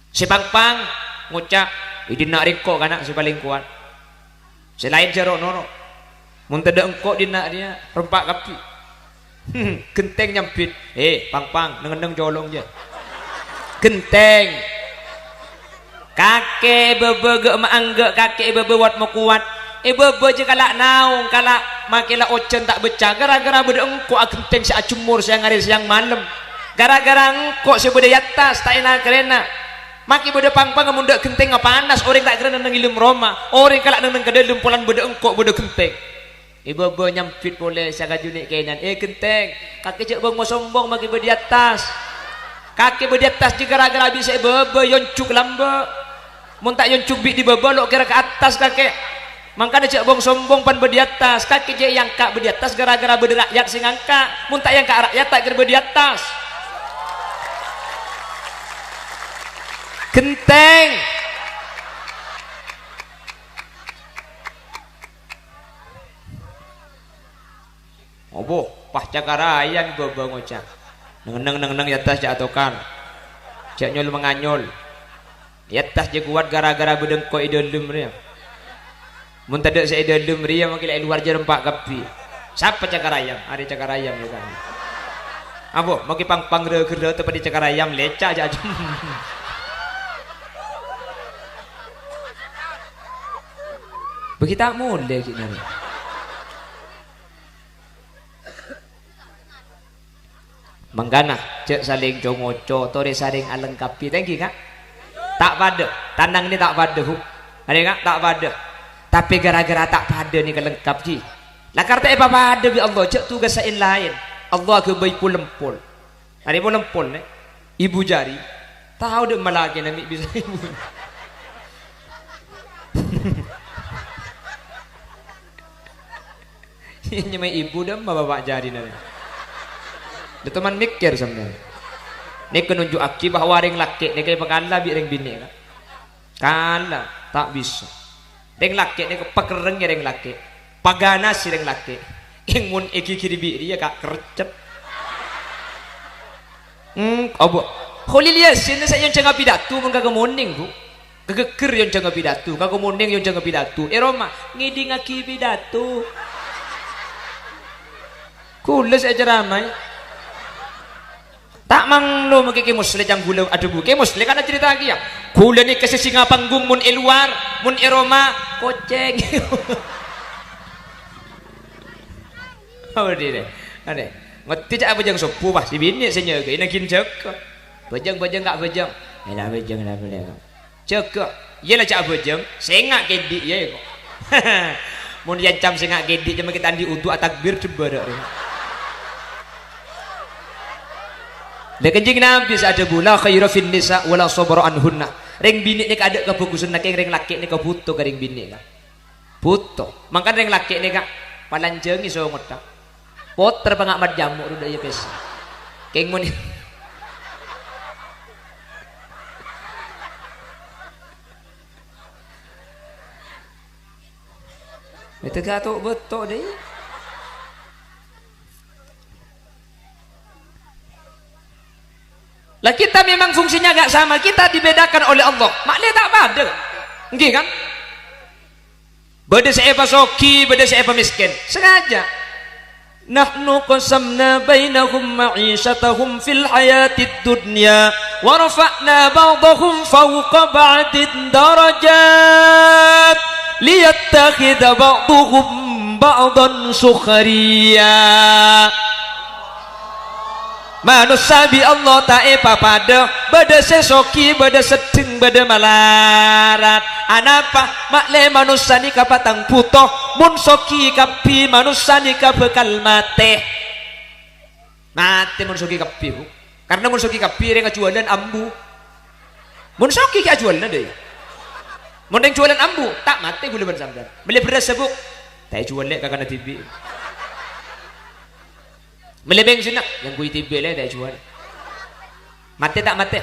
Sè pang-pang ngoca', "È, dinna' rèng engko' kana' sè palèng kowat. Sè laèn jhâ' ro'-noro'. Mon tadâ' engko' dinna' rèya rempa' kabbhi." Ghentèng nyambit, "Hè, pang-pang, neng-enneng colong, jâ." Ghentèng. Kakè bâbâ gâ' maangghâ' kakè bâbâ wat-makowat. È bâbâ jâ kala' naong, kala' makè la ojhân ta' beccè', ghârâ-ghârâ bâdâ engko' aghentèng sè ajemmor sèyang arè sèyang malem. Ghârâ-ghârâ engko' sè bâdâ è attas, ta' èna-karèna. Makè bâdâ pang-pang mon dâ' ghentèngnga panas, orèng ta' kèra neng-enneng è dâlem roma, orèng kala' neng-enneng ka dâlem polana bâdâ engko' bâdâ ghentèng. È bâbâ nyambit polè sakajhu nè' kènè'an, "È, ghentèng, kakè jhâ' bâng-sobâng makè bâdâ è attas. Kakè bâdâ è attas jâ ghârâ-ghârâ bisa è bâbâ èyonjhuk lambâ'. Mon ta' èyonjhuk bi' dhi bâbâ lo' kèra ka attas kakè. Mangkana jhâ' bâng-sobâng pan bâdâ è attas. Kakè jhâ' èangka' bâdâ è attas ghârâ-ghârâ bâdâ ra'yat sè ngangka'. Mon ta' èangka' ra'yat ta' kèra bâdâ è attas." Ghentèng. Obo, pas cakar ayam bâbâ ngoca'. Neng-enneng, neng-enneng è attas jhâ' atokar. Jhâ' nyol-manganyol. È attas jhâ' kowat ghârâ-ghârâ bâdâ engko' è dâlem rèya. Mon tadâ' sè è dâlem rèya, makè la è lowar jhâ' rempa' kabbhi. Sapa cakar ayam? Arè cakar ayam, yâ kan? Abo, makè pang-pang rè-ghârâ teppa'na cakar ayam, lèca' jhâ' ajâm. Bâgi ta' molè ghi' nèka. Mangkana, jhâ' salèng co-ngoco, torè salèng alengkapi. Ta' èngghi, Ka'? Ta' padâ. Tanang nè ta' padâ, Bu. Arè, Ka', ta' padâ. Tapè ghârâ-ghârâ ta' padâ nèka lengkap, ghi. Lakar ta' èpapadâ bi' Allah, jhâ' tugassa laèn. Allah aghâbây pol-empol. Arè pol-empol, nè. Ibu jari. Tao dâ' emma lakèna mè' bisa ibu. Nyamaè ibu dâ' emma bapa' jarina. Dâ' toman mèkkèr sampèyan. Nèka nunju'aghi bahwa rèng lakè' nèka èpakala bi' rèng binè', Ka'. Kala, ta' bisa. Rèng lakè' nèka pakerrengngè rèng lakè'. Paganasè rèng lakè'. Èng mon èghighiri bi' rèya, Ka', kercet. Hmm, obo. Kholil Yasin sè èyonjhângnga pidato mon ka Kemuning, Bu. Ghâgghâr èyonjhângnga pidato, ka Kemuning èyonjhângnga pidato. È roma, ngèdingngaghi pidato. Kaulâ sè aceramaè. Ta' manglo makè Kè Musleh ca'na kaulâ adhâbu. Kè Musleh kan acarèta kèya. Kaulâ nèka sè sènga' panggung mon è lowar, mon è roma, kocèng. Apa dhi, dhi? Adhi, ngoddi ca' abhâjâng sobbhu, pas sè binè' sè nyagaè, nangghing jâgâ. Bhâjâng, bhâjâng, Ka', bhâjâng. Èla bhâjâng, èla bhâjâng. Jâgâ. Iyâ la ca' abhâjâng, sènga' kèdhi', iyâ, kok. Mon èancam sènga' kèdhi', ca'na kita andi' wudu, atakbir, dhebbhârâ', rè. Lha, Kanjeng Nabi sè adhâbu, "La khaira fin nisa wa la sabra anhunna." Rèng binè' nèka adâ' kabhâghusânna, kèng rèng lakè' nèka bhuto ka rèng binè', Ka'. Bhuto. Mangkana rèng lakè' nèka palanjhângè songotta. Potèr panga' majjhâmo' rowa iyâ pèssè. Kèng mon Mètè gato' bâto' dâi. Lah, kita memang fungsinya nggak sama, kita dibedakan oleh Allah. Ma'lè ta' padâ. Èngghi, kan? Bâdâ sè èpasoghi, bâdâ sè èpamèskèn. Sengaja. "Nahnu qasamna bainahum ma'isyatahum fil hayatid dunya, wa rafa'na ba'dahum fawqa ba'din darajat, liyattakhidha ba'duhum ba'dan sukhriya." Manossa bi' Allah ta' èpapadâ, bâdâ sè soghi, bâdâ seddheng, bâdâ malarat. Anapa? Ma'lè manossa nèka patang bhuto, mon soghi kabbhi manossa nèka bhâkal matè. Matè mon soghi kabbhi, Bu. Karna mon soghi kabbhi, rèng ajhuwâlân ambu. Mon soghi ghi' ajhuwâlân, dâ' iyâ. Mon rèng jhuwâlân ambu, ta' matè ghulâ bân sampèyan. Mellè bherrâs sabuk, ta' èjhuwâl lè' kakana dhibi'. Mellè bènsinna, èyangghuy dhibi' lè', ta' èjhuwâl. Matè ta' matè?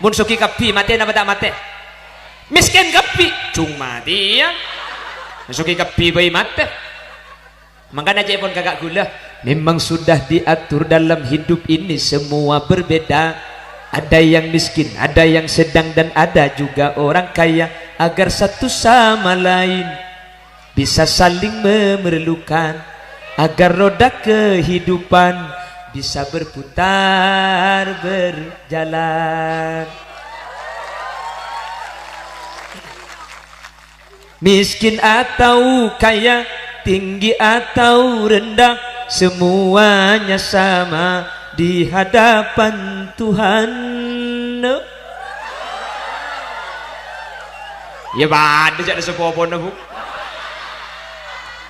Mon soghi kabbhi, matè napa ta' matè? Mèskèn kabbhi, jhung matè, yâ. Mon soghi kabbhi bhâi matè. Mangkana ca'èpon kaka' ghulâ, memang sudah diatur dalam hidup ini semua berbeda. Ada yang miskin, ada yang sedang, dan ada juga orang kaya, agar satu sama lain bisa saling memerlukan, agar roda kehidupan bisa berputar, berjalan. Miskin atau kaya, tinggi atau rendah, semuanya sama di hadapan Tuhan. Yâ, padâ ca'na sapopona, Bu.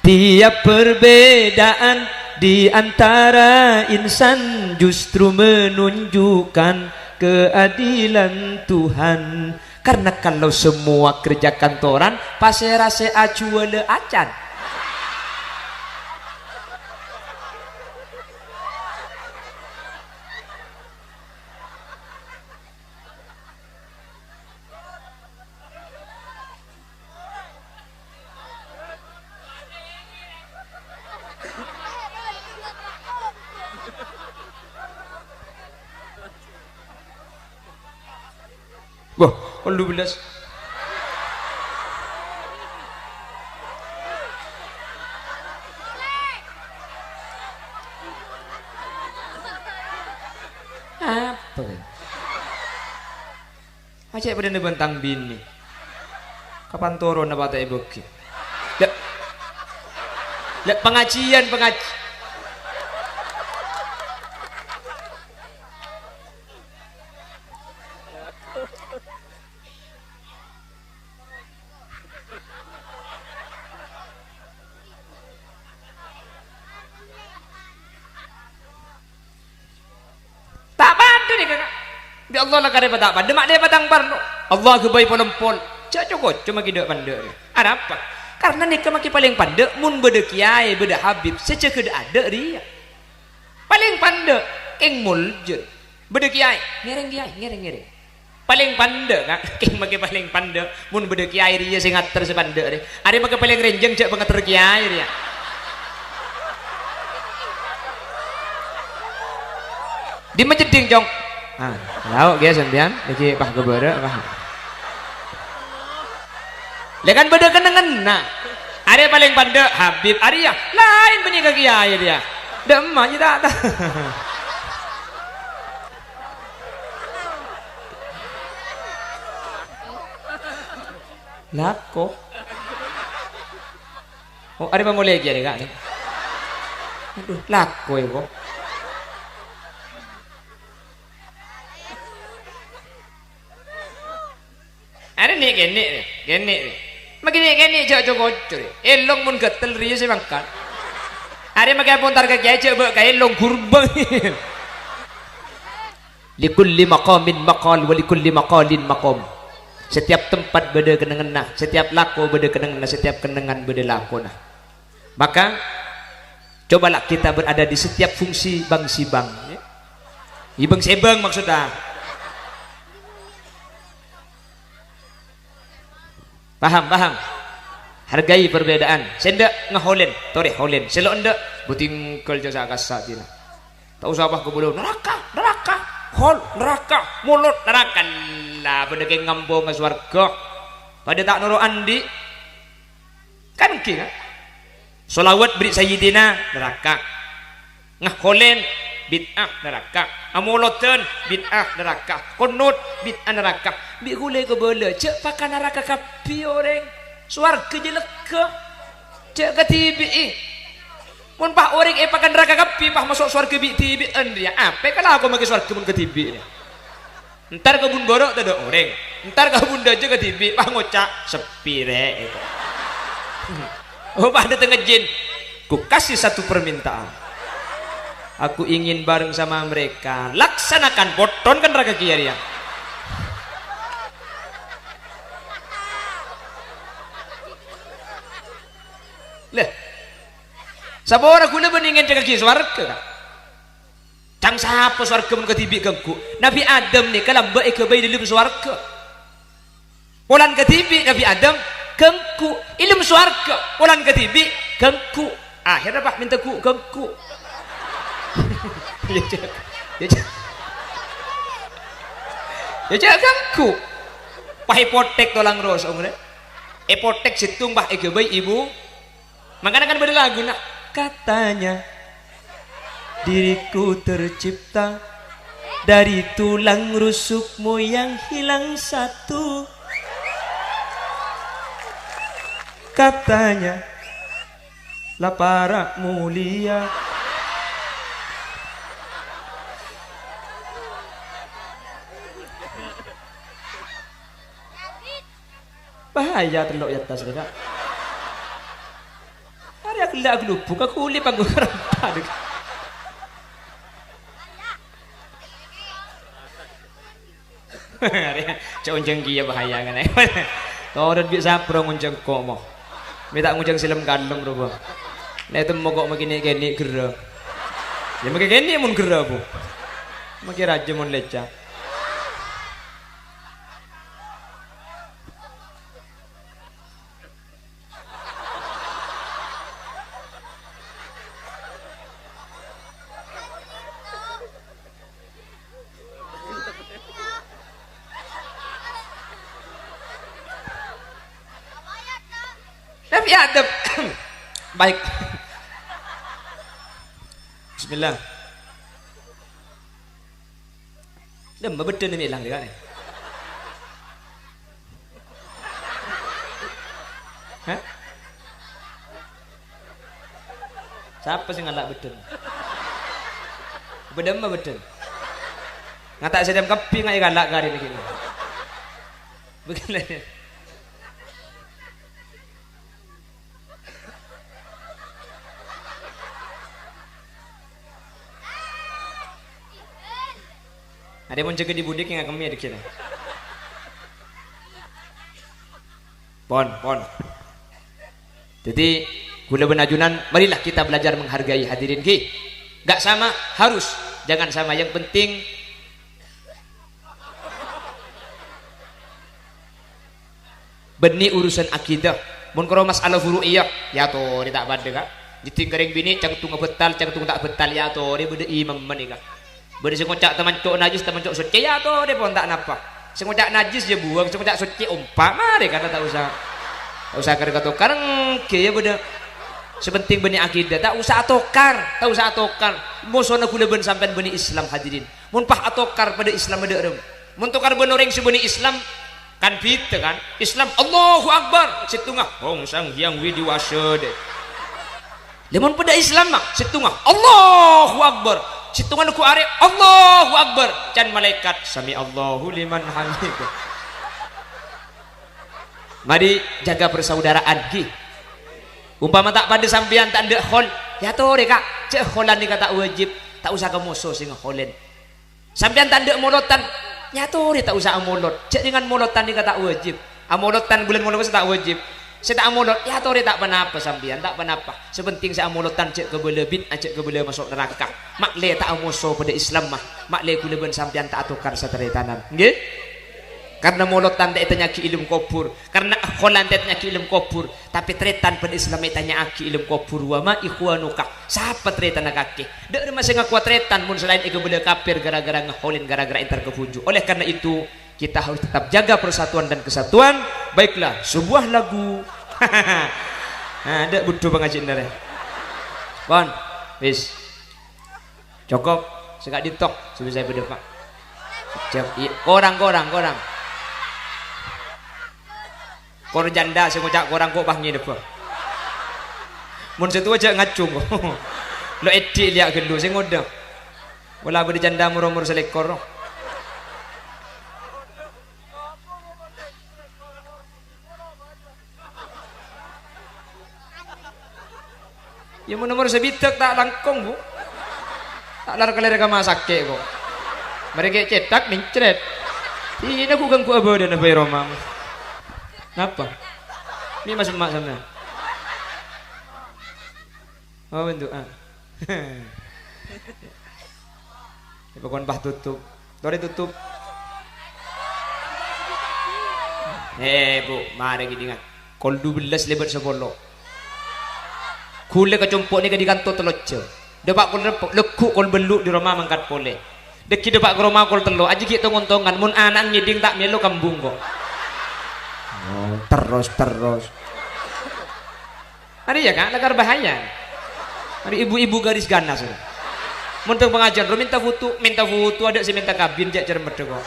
Tiap perbedaan di antara insan justru menunjukkan keadilan Tuhan. Karna kalau semua kerja kantoran, pasèra sè ajhuwâlâ acan? Wah, tello bellâs. Apa? Ajâ' padâna bân tang binè. Kapan toronna patè èbâghi? Lè', lè' pangajiyân, pangaj-, Ta' padâ nèka, Ka'. Bi' Allah la karè pa-, ta' padâ, ma' lè' patang parlo. Allah ghâbây pol-empol. Jhâ' co-ngoco maghi dâ'-pandâ' rèya. Arapa? Karna nèka maghi palèng pandâ' mon bâdâ kèyaè, bâdâ habib sè jâgâ dâ'-adâ' rèya. Palèng pandâ', kèng moljâ. Bâdâ kèyaè, ngèrèng kèyaè, ngèrèng, ngèrèng. Palèng pandâ', Ka'. Kèng maghi palèng pandâ'. Mon bâdâ kèyaè rèya sè ngater sè pandâ' rè. Arè maghi palèng rènjhâng jhâ' pangater kèyaè rèya. Dimma jeddhing, Cong? Ah, lao' kèya sampèyan, nèkè pas ghâbârâ', pas. Lè kan bâdâ kennengnganna. Arè palèng pandâ', Habib, arèya. Laèn bânnè ka kèyaè rèya. Dâ' emma, jhâ' ta', ta'. Lako. Oh, arè pamolè kèya rè, Ka', nè. Adhu, lako, è, ko. Arè nè'-kènè' rè, kènè' rè. Maghi nè'-kènè' jhâ' co-ngoco rè. Èlong mon ghâtel rèya sè mangkat. Arè maghi apontar ka kèyaè jhâ' bâ' ka èlong ghurbâng. Likulli maqamin maqal wa likulli maqalin maqam. Setiap tempat bâdâ kennengnganna, setiap lako bâdâ kennengnganna, setiap kennengngan bâdâ lakona. Maka, cobalah kita berada di setiap fungsi bang-sibang, ya. Ibang-sibang maksudnya. Paham, paham? Hargai perbedaan. Sè endâ' ngaholèn, torè holèn. Sè lo' endâ', bu tinggal jasa kassa' dina. Ta' osa pas kabulâ, naraka, naraka, hol, naraka, molot, naraka. La, padâ kèng ngambunga sowarghâ. Padâ ta' noro' andi'. Kan ènggi, kan? Sholawat bâri' Sayyidina, naraka. Ngaholèn, bid'ah, naraka. Amolodhân, bid'ah, naraka. Qunut, bid'ah, naraka. Bi' ghulâ kabâlâ, jhâ' paka naraka kabbhi orèng. Sowarghâ jhâ' lèghâ. Jhâ' kadhibi'i. Mon pas orèng èpakanaraka kabbhi, pas maso' sowarghâ bi'-dhibi'ân rèya, apa kalako maghi sowarghâ mon kadhibi' rèya? Entar ka bun bârâ' tadâ' orèng, entar ka bun dâjâ kadhibi', pas ngoca', "Sepi, Rè'," gitu. Oh, pas dâteng ngèjhin, "Ku kasih satu permintaan. Aku ingin bareng sama mereka." Laksanakan, potton ka naraka kèya rèya. Lah, sapora ghulâ bânnè ngènjhâghâghi sowarghâ, Ka'? Ca'na sapa sowarghâ mon kadhibi' ganggu? Nabbhi Adam nèka lambâ' èghâbây è dhâlem sowarghâ. Polana kadhibi' Nabbhi Adam ganggu. È dhâlem sowarghâ, polana kadhibi' ganggu. Akhèrra pas mènta ghu-, ganggu. Ya, jâ-, ya, jâ-, ya, jâ' ganggu. Pas èpothèk tolang rosong, rè. Èpothèk sèttong pas èghâbây ibu. Mangkana kan bâdâ laguna. Katanya, "Diriku tercipta dari tulang rusukmu yang hilang satu." Katanya, "La para' mulia." Bahaya tello' è attas rèya, Ka'. Arèya ghellâ' aghâlubuk, aghuli panggung rempa, dek. Arèya, ca'na onjhâng kèya bahaya, kan. Torot bi' sapro ngonjhâng ko', mo. Mè' ta' ngonjhâng sèlem-kalem, rowa. Nè' temmo ko' makè nè'-kènè' gherrâ. Ya, makè kènè' mon gherrâ, Bu. Makè rajâ mon lèca'. Nabbhi Adam. Baik. Bismillah. Dâmma bâddhâna mè' èlang, kan? Hah? Sapa sè ngala' bâddhâna? Bâdâmma bâddhâna? Ngata' sè dem kabbhi ngaè kala' karèna ghi. Bâgiyân. Adapun jâgâ di budi kèng ngakemmi ya, dikira. Pon, pon. Jadi, ghulâ bân ajunan, marilah kita belajar menghargai hadirin, ghi. Nggak sama, harus. Jangan sama. Yang penting, bânnè urusan akidah. Mon karo masalah furu'iyah, ya torè ta' padâ, Ka'. Jhâddhi ka rèng binè', cangtung abhâttal, cangtung ta' abhâttal, ya torè bâdâ imamma nèka. Bâdâ sè ngoca' tamanco' najjhis, tamanco' soccè, ya torè pon ta' napa. Sè ngoca' najjhis, ya buwâng, sè ngoca' soccè, ompa'. Marè, karna ta' osa, ta' osa kar-katokar, èngghi, ya bâdâ. Sè penting bânnè akidah, ta' osa atokar, ta' osa atokar. Mosona ghulâ bân sampèyan bânnè Islam, hadirin. Mon pas atokar padâ Islamma dâ' remma. Mon tokar bân orèng sè bânnè Islam, kan bhidhâ, kan? Islam Allahu Akbar, sèttonga Om Sang Hyang Widiwasa, dek. Lha mon padâ Islamma, sèttonga Allahu Akbar, sèttonga neggu' arè Allahu Akbar, can malaèkat Sami Allahu liman hamidah. Mari jaga persaudaraan, ghi. Umpama ta' padâ sampèyan ta' endâ' khol, ya torè, Ka', jhâ' kholan nèka ta' wajib, ta' osa ka moso sè ngakholèn. Sampèyan ta' endâ' molodhân, ya torè ta' osa amolod. Jhâ' rèngan molodhân nèka ta' wajib. Amolodhân bulân Molod kassa' ta' wajib. Sè ta' amolod, ya torè ta' ponapa sampèyan, ta' ponapa. Sè penting sè amolodhân jhâ' kabâlâ bid'ah, jhâ' kabâlâ maso' naraka. Ma'lè ta' amoso padâ Islamma. Ma'lè ghulâ bân sampèyan ta' atokar sataretanan. Ngghi? Karna molodhân ta' ètanya'aghi è alam kobhur. Karna kholan ta' ètanya'aghi è alam kobhur. Tapè tarètan padâ Islamma ètanya'aghi è alam kobhur, "Wa ma ikhwanuka?" Sapa tarètanna kakè? Dâ' remma sè ngakowa tarètan mon salaèn èkabâlâ kafir ghârâ-ghârâ ngakholèn, ghârâ-ghârâ èntar ka bhunju. Oleh karena itu, kita harus tetap jaga persatuan dan kesatuan. Baiklah, sebuah lagu. Nah, dâ' budhu pangajhiân dâri. Pon, wis. Cokop, sè ka'dinto, sè bisa èpadâpa'. Jhâ-, i-, korang, korang, korang. Kor jhândhâ sè ngoca' korang ko' pas ngèdhebbhâ. Mon sè towa jhâ' ngacung. Lo' èdhi' lèya' ghâllu sè ngodâ. Pola bâdâ jhândhâ mor-omor salèkor. Yâ, mon omor sabidhâk ta' langkong, Bu. Ta' lar-kalèr ka masakè', kok. Marè ghi' cèthak, mencret. Dinah ghu-ghânggu abâdâna bhâi roma. Napa? Mè' masemma' sampèyan. Oh, bentu'an. Pokon pas tutup. Torè tutup. Eh, Bu, marè ghi' dingan. Kol dubellâs lèbât sapolo. Ghulâ ka compo' nèka dâri kanto tello jhâm. Dâpa' kol rep-, lagghu' kol bâllu' dâri roma mangkat polè. Dâgghi' dâpa' ka roma kol tello, ajjhâ' ghi' tong-ontongan, mon ana'na ngèdhing ta' mèlo kambung, kok. Oh, terros-terros. Arèya, Ka', lakar bahaya. Arè ibu-ibu garis ganas, arè. Mon teng pangajiyân, ro mènta foto, mènta foto, adâ' sè mènta kabin, jhâ' cermet, kok.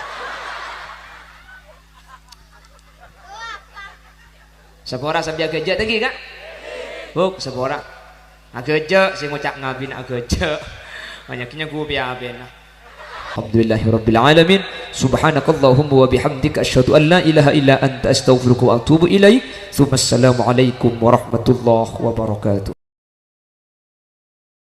Sapora sampè' aghâjâ', ta' ghi, Ka'? Buk, sapora. Aghâjâ', sè ngoca' ngabin aghâjâ'. Bânnya' nyanggu pè-apèna. Alhamdulillahirabbil alamin. Subhanakallahumma wa bihamdika, asyhadu an la ilaha illa anta, astaghfiruka wa atubu ilaik. Tsumma assalamualaikum warahmatullahi wabarakatuh.